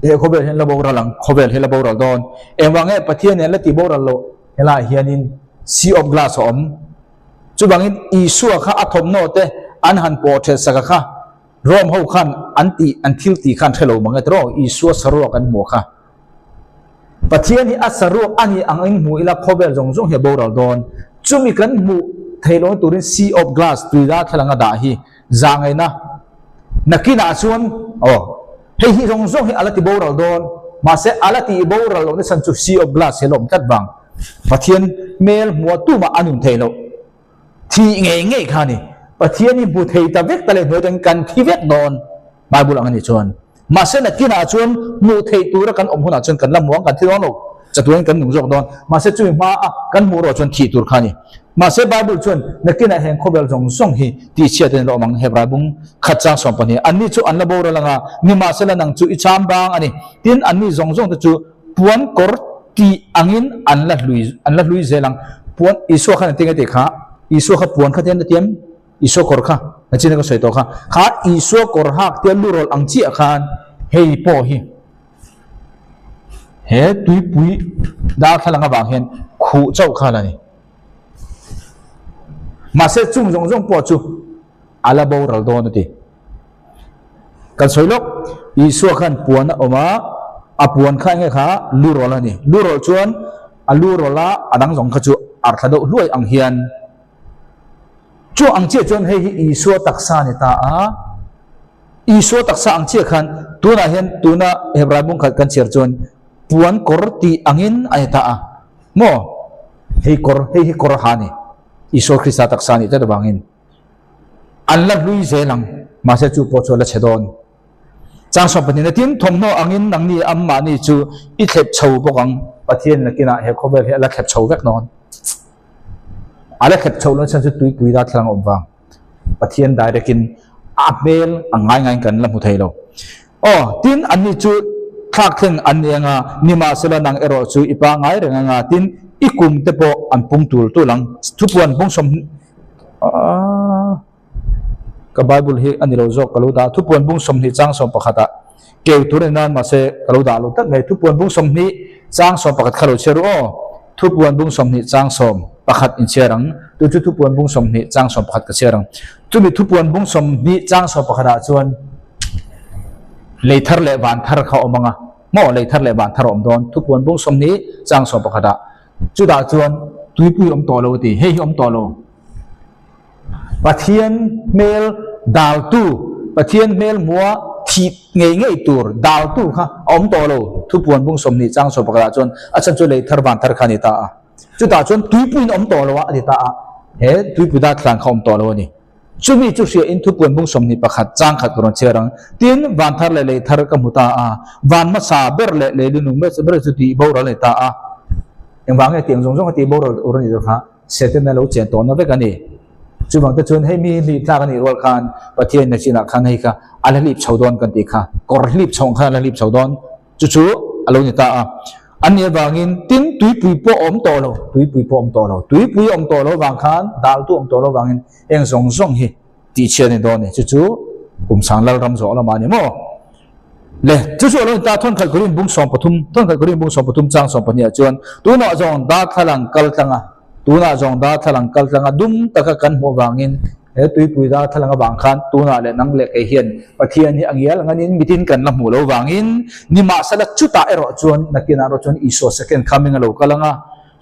He khawvel hian la boral ang. Khawvel hi la boral dawn. Engvang nge Pathian in an la tih boral loh? Helaiah hianin Sea of Glass a awm. Chuvangin Isua kha a thawmhnaw te an han pawh thelh sak a kha. Rome ho khan an tih an thil tih khan hre lo mang e tiraw Isua saruak an hmuh kha. Pathian hi a saruak a nih ang in hmu ila khawvel zawng zawng hi a boral dawn. Chumi kan hmuh theih lohna turin Sea of Glass tui darthlalang a dah hi zahngaihna nakinah chuan aw hei hi zawng zawng hi a la ti boral dawn mahse a la tih boral lohna chhan chu Sea of Glass hi a la awm tlat vang. Pathian hmel hmuh tumah a nun theih loh. Thih ngei ngei kha a ni. Pathian hi hmu thei ta vek ta leh hnuai atangin kan thi vek dawn Bible ang a nih chuan. Mahse nakinah chuan hmuh theih tura kan awm hunah chuan kan la hmu ang, kan thi dawn lo. Chatuain kan nung zawk dawn. Mahse chumi hma a kan hmuh erawh chuan thih tur kha a ni. Mahse Bible chuan nakinah heng khawvel zawng zawng hi tihchhiat in a la awm ang Hebrai bung khat chang 12. Anni chu an la boral anga, nimahsela nang chu i cham bang a ni. Tin, anni zawng zawng te chu puan kawr tih angin an la hlui an la hlui zel ang. Puan Isua khan engtin nge tih kha? Isua kha puan kha tian a tiam Isua kawr kha nachin ka sawi tawh kha. Kha Isua kawr hak tia lu rawlh ang chiah khan hei pawh hi he tuipui darthlalang avang hian khuh chauh kha la ni. Mahse chung zawng zawng pawh chu a la boral dawn a ti. Kan sawi lawk, Isua khan puan a awm a, a puan kha enge kha lu rawlh a ni. Lu rawlh chuan a lu rawlh a, a dang zawng kha chu a thla deuh hluai ang hian. Chu ang chiah chuan hei hi Isua taksa a ni ta a. Isua taksa ang chiah khan tunah hian tuna Hebrai bung khat kan chhiar chuan puan kawr tih angin a ni ta a. Maw? Hei kawr, hei hi kawr ha a ni. Isua Krista taksa a nih tlat avangin. An la hlui zel ang, mahse chu pawh chu a la chhe dawn. Chang 12 na tin thawmhnaw angin nangni anmahni chu i thlep chho bawk ang. Pathian nakinah he khawvel hi a la thlep chho vek dawn. A la thlep chho loh chhan chu tuipui darthlalang a awm vang. Pathian direct in a hmel a ngai ngaiin kan la hmu thei lo. Aw, tin anni chu. thlakthleng an ni anga, nimahsela nang erawh chu i pangngai reng anga, tin, i kum te pawh an pung tul tul ang. Thupuan bung sawm aah ka Bible hi a ni lo zawk ka lo dah a, thupuan bung 20 chang 11 ah keu tur a ni nan mahse ka lo dah lo tlat mai, thupuan bung 20 chang 11 kha lo chhiar u aw, thupuan bung 20 chang 11 in chhiar ang, tu chu thupuan bung 20 chang 11 ka chhiar ang, chumi thupuan bung 20 chang 11 ah chuan lei thar leh van thar kha a awm ang a, maw lei thar leh van thar a awm dawn, thupuan bung 20 chang 11 ah chutah chuan tuipui awm tawh lo a ti, hei hi awm tawh lo. Pathian hmel daltu, Pathian hmel hmua thih ngei ngei tur daltu kha a awm tawh lo. Thupuan bung 20 chang 11 ah chuan a chhan chu lei thar van thar kha a ni ta a. Chutah chuan tuipuiin awm tawh lo a a ti ta a, he tuipui darthlalang kha a awm tawh lo a ni. Chumi chu hriain thupuan bung 21 chang khat ka rawn chhiar ang. Tin, van thar leh lei thar ka hmu ta a, van hmasa ber leh lei lunung ber chu tih boral a ni ta a. Engvang nge tiang zawng zawng a tih boral tur a nih tur kha? Setana lo chen tawhna vek a ni. Chuvang te chuan hei mi hlih tlak a nih rual khan Pathian na chinah khan hei kha a la hlip chho dawn kan tih kha, kawr hlip chho ang khan a la hlip chho dawn. Chu chu a lo ni ta a. An nih avangin tin tuipui pawh a awm tawh lo, tuipui pawh a awm tawh lo. Tuipui a awm tawh lo avang khan daltu a awm tawh lo avangin heng zawng zawng hi tihchhiat a ni dawn a ni. Chu chu kum sang Lalram zawh lamah a ni maw? Le, chu chu a lo ni ta, Thawnkhat Korin bung 13, Thawnkhat Korin bung 13 chang 12 ah chuan, Tunah zawng darthlalang kal tlang a, tunah zawng darthlalang kal tlang a, dum taka kan hmuh avangin, he tuipui darthlalang avang khan tunah leh nang leh kei hian Pathian hi a ngial nganin mitin kan la hmuh lo vangin, nimahsela chutah erawh chuan nakinah erawh chuan Isua second coming a lo kal ang a,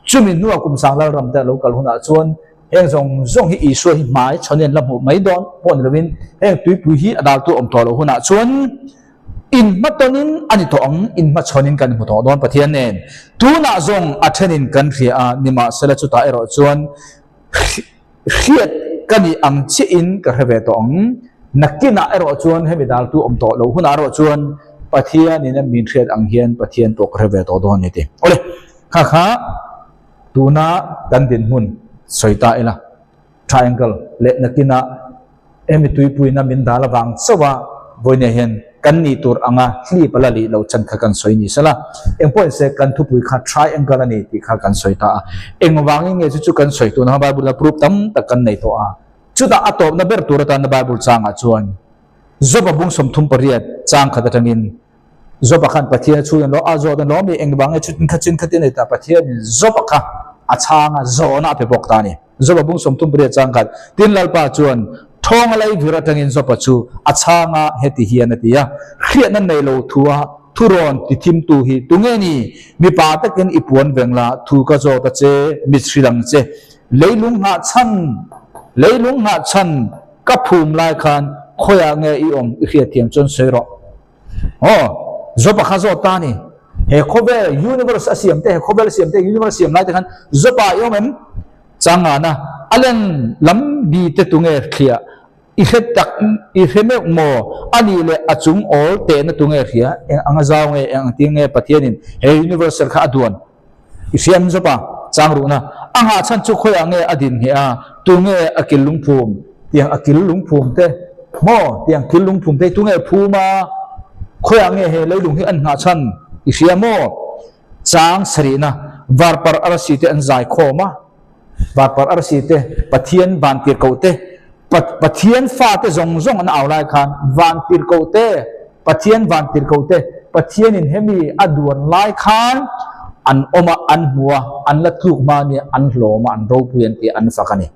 Chumi hnua kum sang Lalram te a lo kal hunah chuan heng zawng zawng hi Isua hi hmai chhawn in la hmuh mai dawn pawh ni lovin heng tuipui hi a daltu awm tawh loh hunah chuan inhmatawnin a ni tawh ang, inhmachhawnin kan hmu tawh dawn Pathian nen. Tunah zawng a thenin kan hria a, nimahsela chutah erawh chuan hriat ka nih ang chiahin ka hre ve tawh ang. Nakinah erawh chuan hemi daltu awm tawh loh hunah erawh chuan Pathianin a min hriat ang hian Pathian pawh ka hre ve tawh dawn a ni ti. Awle! Kha kha tuna kan dinhmun sawi ta ila, triangle leh nakinah hemi tuipuina min dal avang chauh a vawinia hian kan nih tur anga hlip a la lih loh chan kha kan sawi ni sela. Engpawhin se kan thupui kha triangle a ni tih kha kan sawi ta a. Engvangin nge chu chu kan sawi tuna Bible a proof tam tak kan nei tawh a. Chutah a tawpna ber tur atana Bible changah chuan Job-a bung 38 chang khat atangin Job-a khan Pathian a chhun a lo a zawt a lawm i engvang nge chutin kha chin khatin a ni ta Pathianin Job-a kha a chhang a zawhna a pe bawk ta a ni. Job-a bung 38 chang khat tin Lalpa chuan thawng a lei vir atangin Job-a chu a chhang a heti hian a ti a, Hriatna nei lo thu a thurawn ti thimtu hi tunge ni? Mipa takin i puan veng la thu ka zawt a che, mit hrilh ang che. Leilung nghah chhan, leilung nghah chhan ka phum lai khan khawiah nge i awm i hriatthiam chuan sawi rawh. Aw, Job-a kha zawt ta a ni. He khawvel, universe a siam te, he khawvel a siam te, universe a siam lai te khan Job-a i awm em? Changana, a len lam bi te tunge thliah i hre tak, i hre meuh maw? A nih leh a chung awl tehna tunge hria? Eng anga zau nge, eng ang tir nge Pathianin he universe kha a duan? I hria em Job-a? Chang ruhna, a nghah chhan chu khawiah nge a din ngheh a, tunge a kil lungphum? Tiang a kil lungphum te maw? Tiang kil lungphum te hi tunge phum a? Khawiah nge he leilung hi an nghah chhan i hria maw? Chang sarihna, Varpar arsi te an zai khawm a, Varpar arsi te, Pathian vantirhkoh te, Pathian fate zawng zawng an au lai khan vantirhkoh te, Pathian vantirhkoh te, Pathianin hemi a duan lai khan an awm a, an hmu a, an la tluk hma nia, an hlawm a, an ropui an tih a, an fak a ni.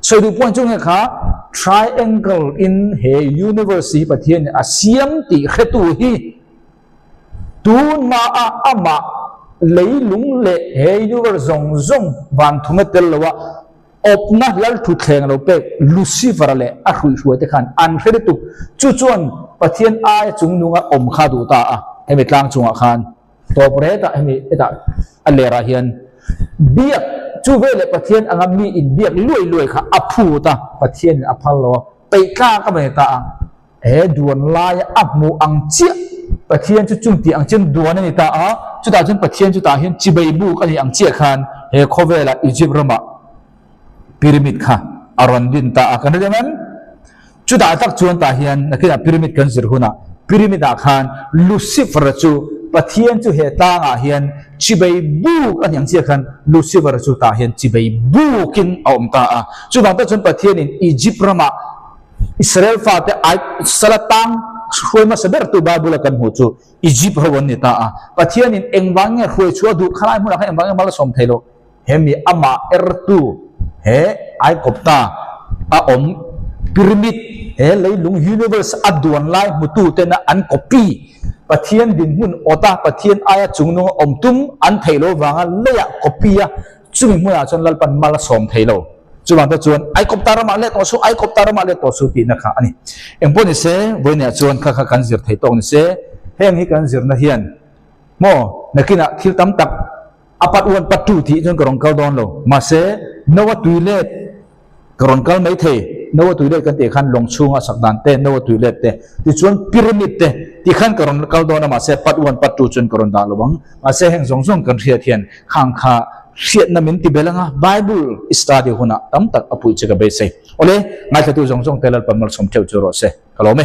Sawi duh pawhin chu nge kha triangle in he universe hi Pathianin a siam tih hretu hi tun hmaa amah leilung leh he universe zawng zawng van thum a tel lo a, Awpna lalthutthleng lo pek Lucifer-a leh a hruihhruai te khan an hre lutuk. Chu chuan Pathian aia chungnunga awm kha a duh ta a, hemi tlang chungah khan tawp retah hemi hetah a lerah hian biak chu veleh Pathian anga mi inbiak luai luai kha a phut a, Pathianin a phal lo a, peih tlak a va ni ta a. He duan laia a hmuh ang chiah Pathian chu chung tih ang chian duan a ni ta a, chutah chuan Pathian chutah hian chibei buk a nih ang chiah khan he khawvelah Egypt ramah pyramid kha a rawn din ta a, kan hre em? Chutah tak chuan tah hian nakinah pyramid kan zir hunah pyramid ah khan Lucifer-a chu. Pathian chu he tlangah hian chibei buk a niang chiah khan Lucifer chu tah hian chibei bukin a awm ta a. Chuvang tak chuan Pathianin Egypt ramah Israel fate ai sala tang hruai hmasa bertu Bible a kan hmuh chu Egypt ho an ni ta a. Pathianin engvang nge hruai chhuah duh khalai hmunah khan engvang nge mal a sawm thei loh? Hemi amah ertu he Aikawpta a awm pyramid he leilung universe a duan lai hmutu tena an copy Pathian dinhmun awta Pathian aia chungnunga awm tum an theih loh vanga leiah copy a chumi hmunah chuan Lalpan mal a sawm thei lo. Chuvang te chuan Aikawpta ramah let tawh suh, Aikawpta ramah let tawh suh tihna kha a ni. Engpawh ni se, vawiinah chuan kha kha kan zir thei tawk ni se, heng hi kan zirna hian maw nakinah thil tam tak A pat uan pat tu tih chuan ka rawn kal dawn lo. Mahse, Noa tui let ka rawn kal mai thei. Noa tui let kan tih khan lawng chhunga sak dan te, Noa tui let te, tichuan pyramid te tih khan ka rawn kal dawn a, mahse pat uan pat tu chuan ka rawn dah lo ang. Mahse, heng zawng zawng kan hriat hian khang kha hriatna min ti bel anga Bible i study hunah tam tak a puih che ka beisei. Awle, ngaithlatu zawng zawng te Lalpa malsawm theuh chu rawh se. Ka lawm e.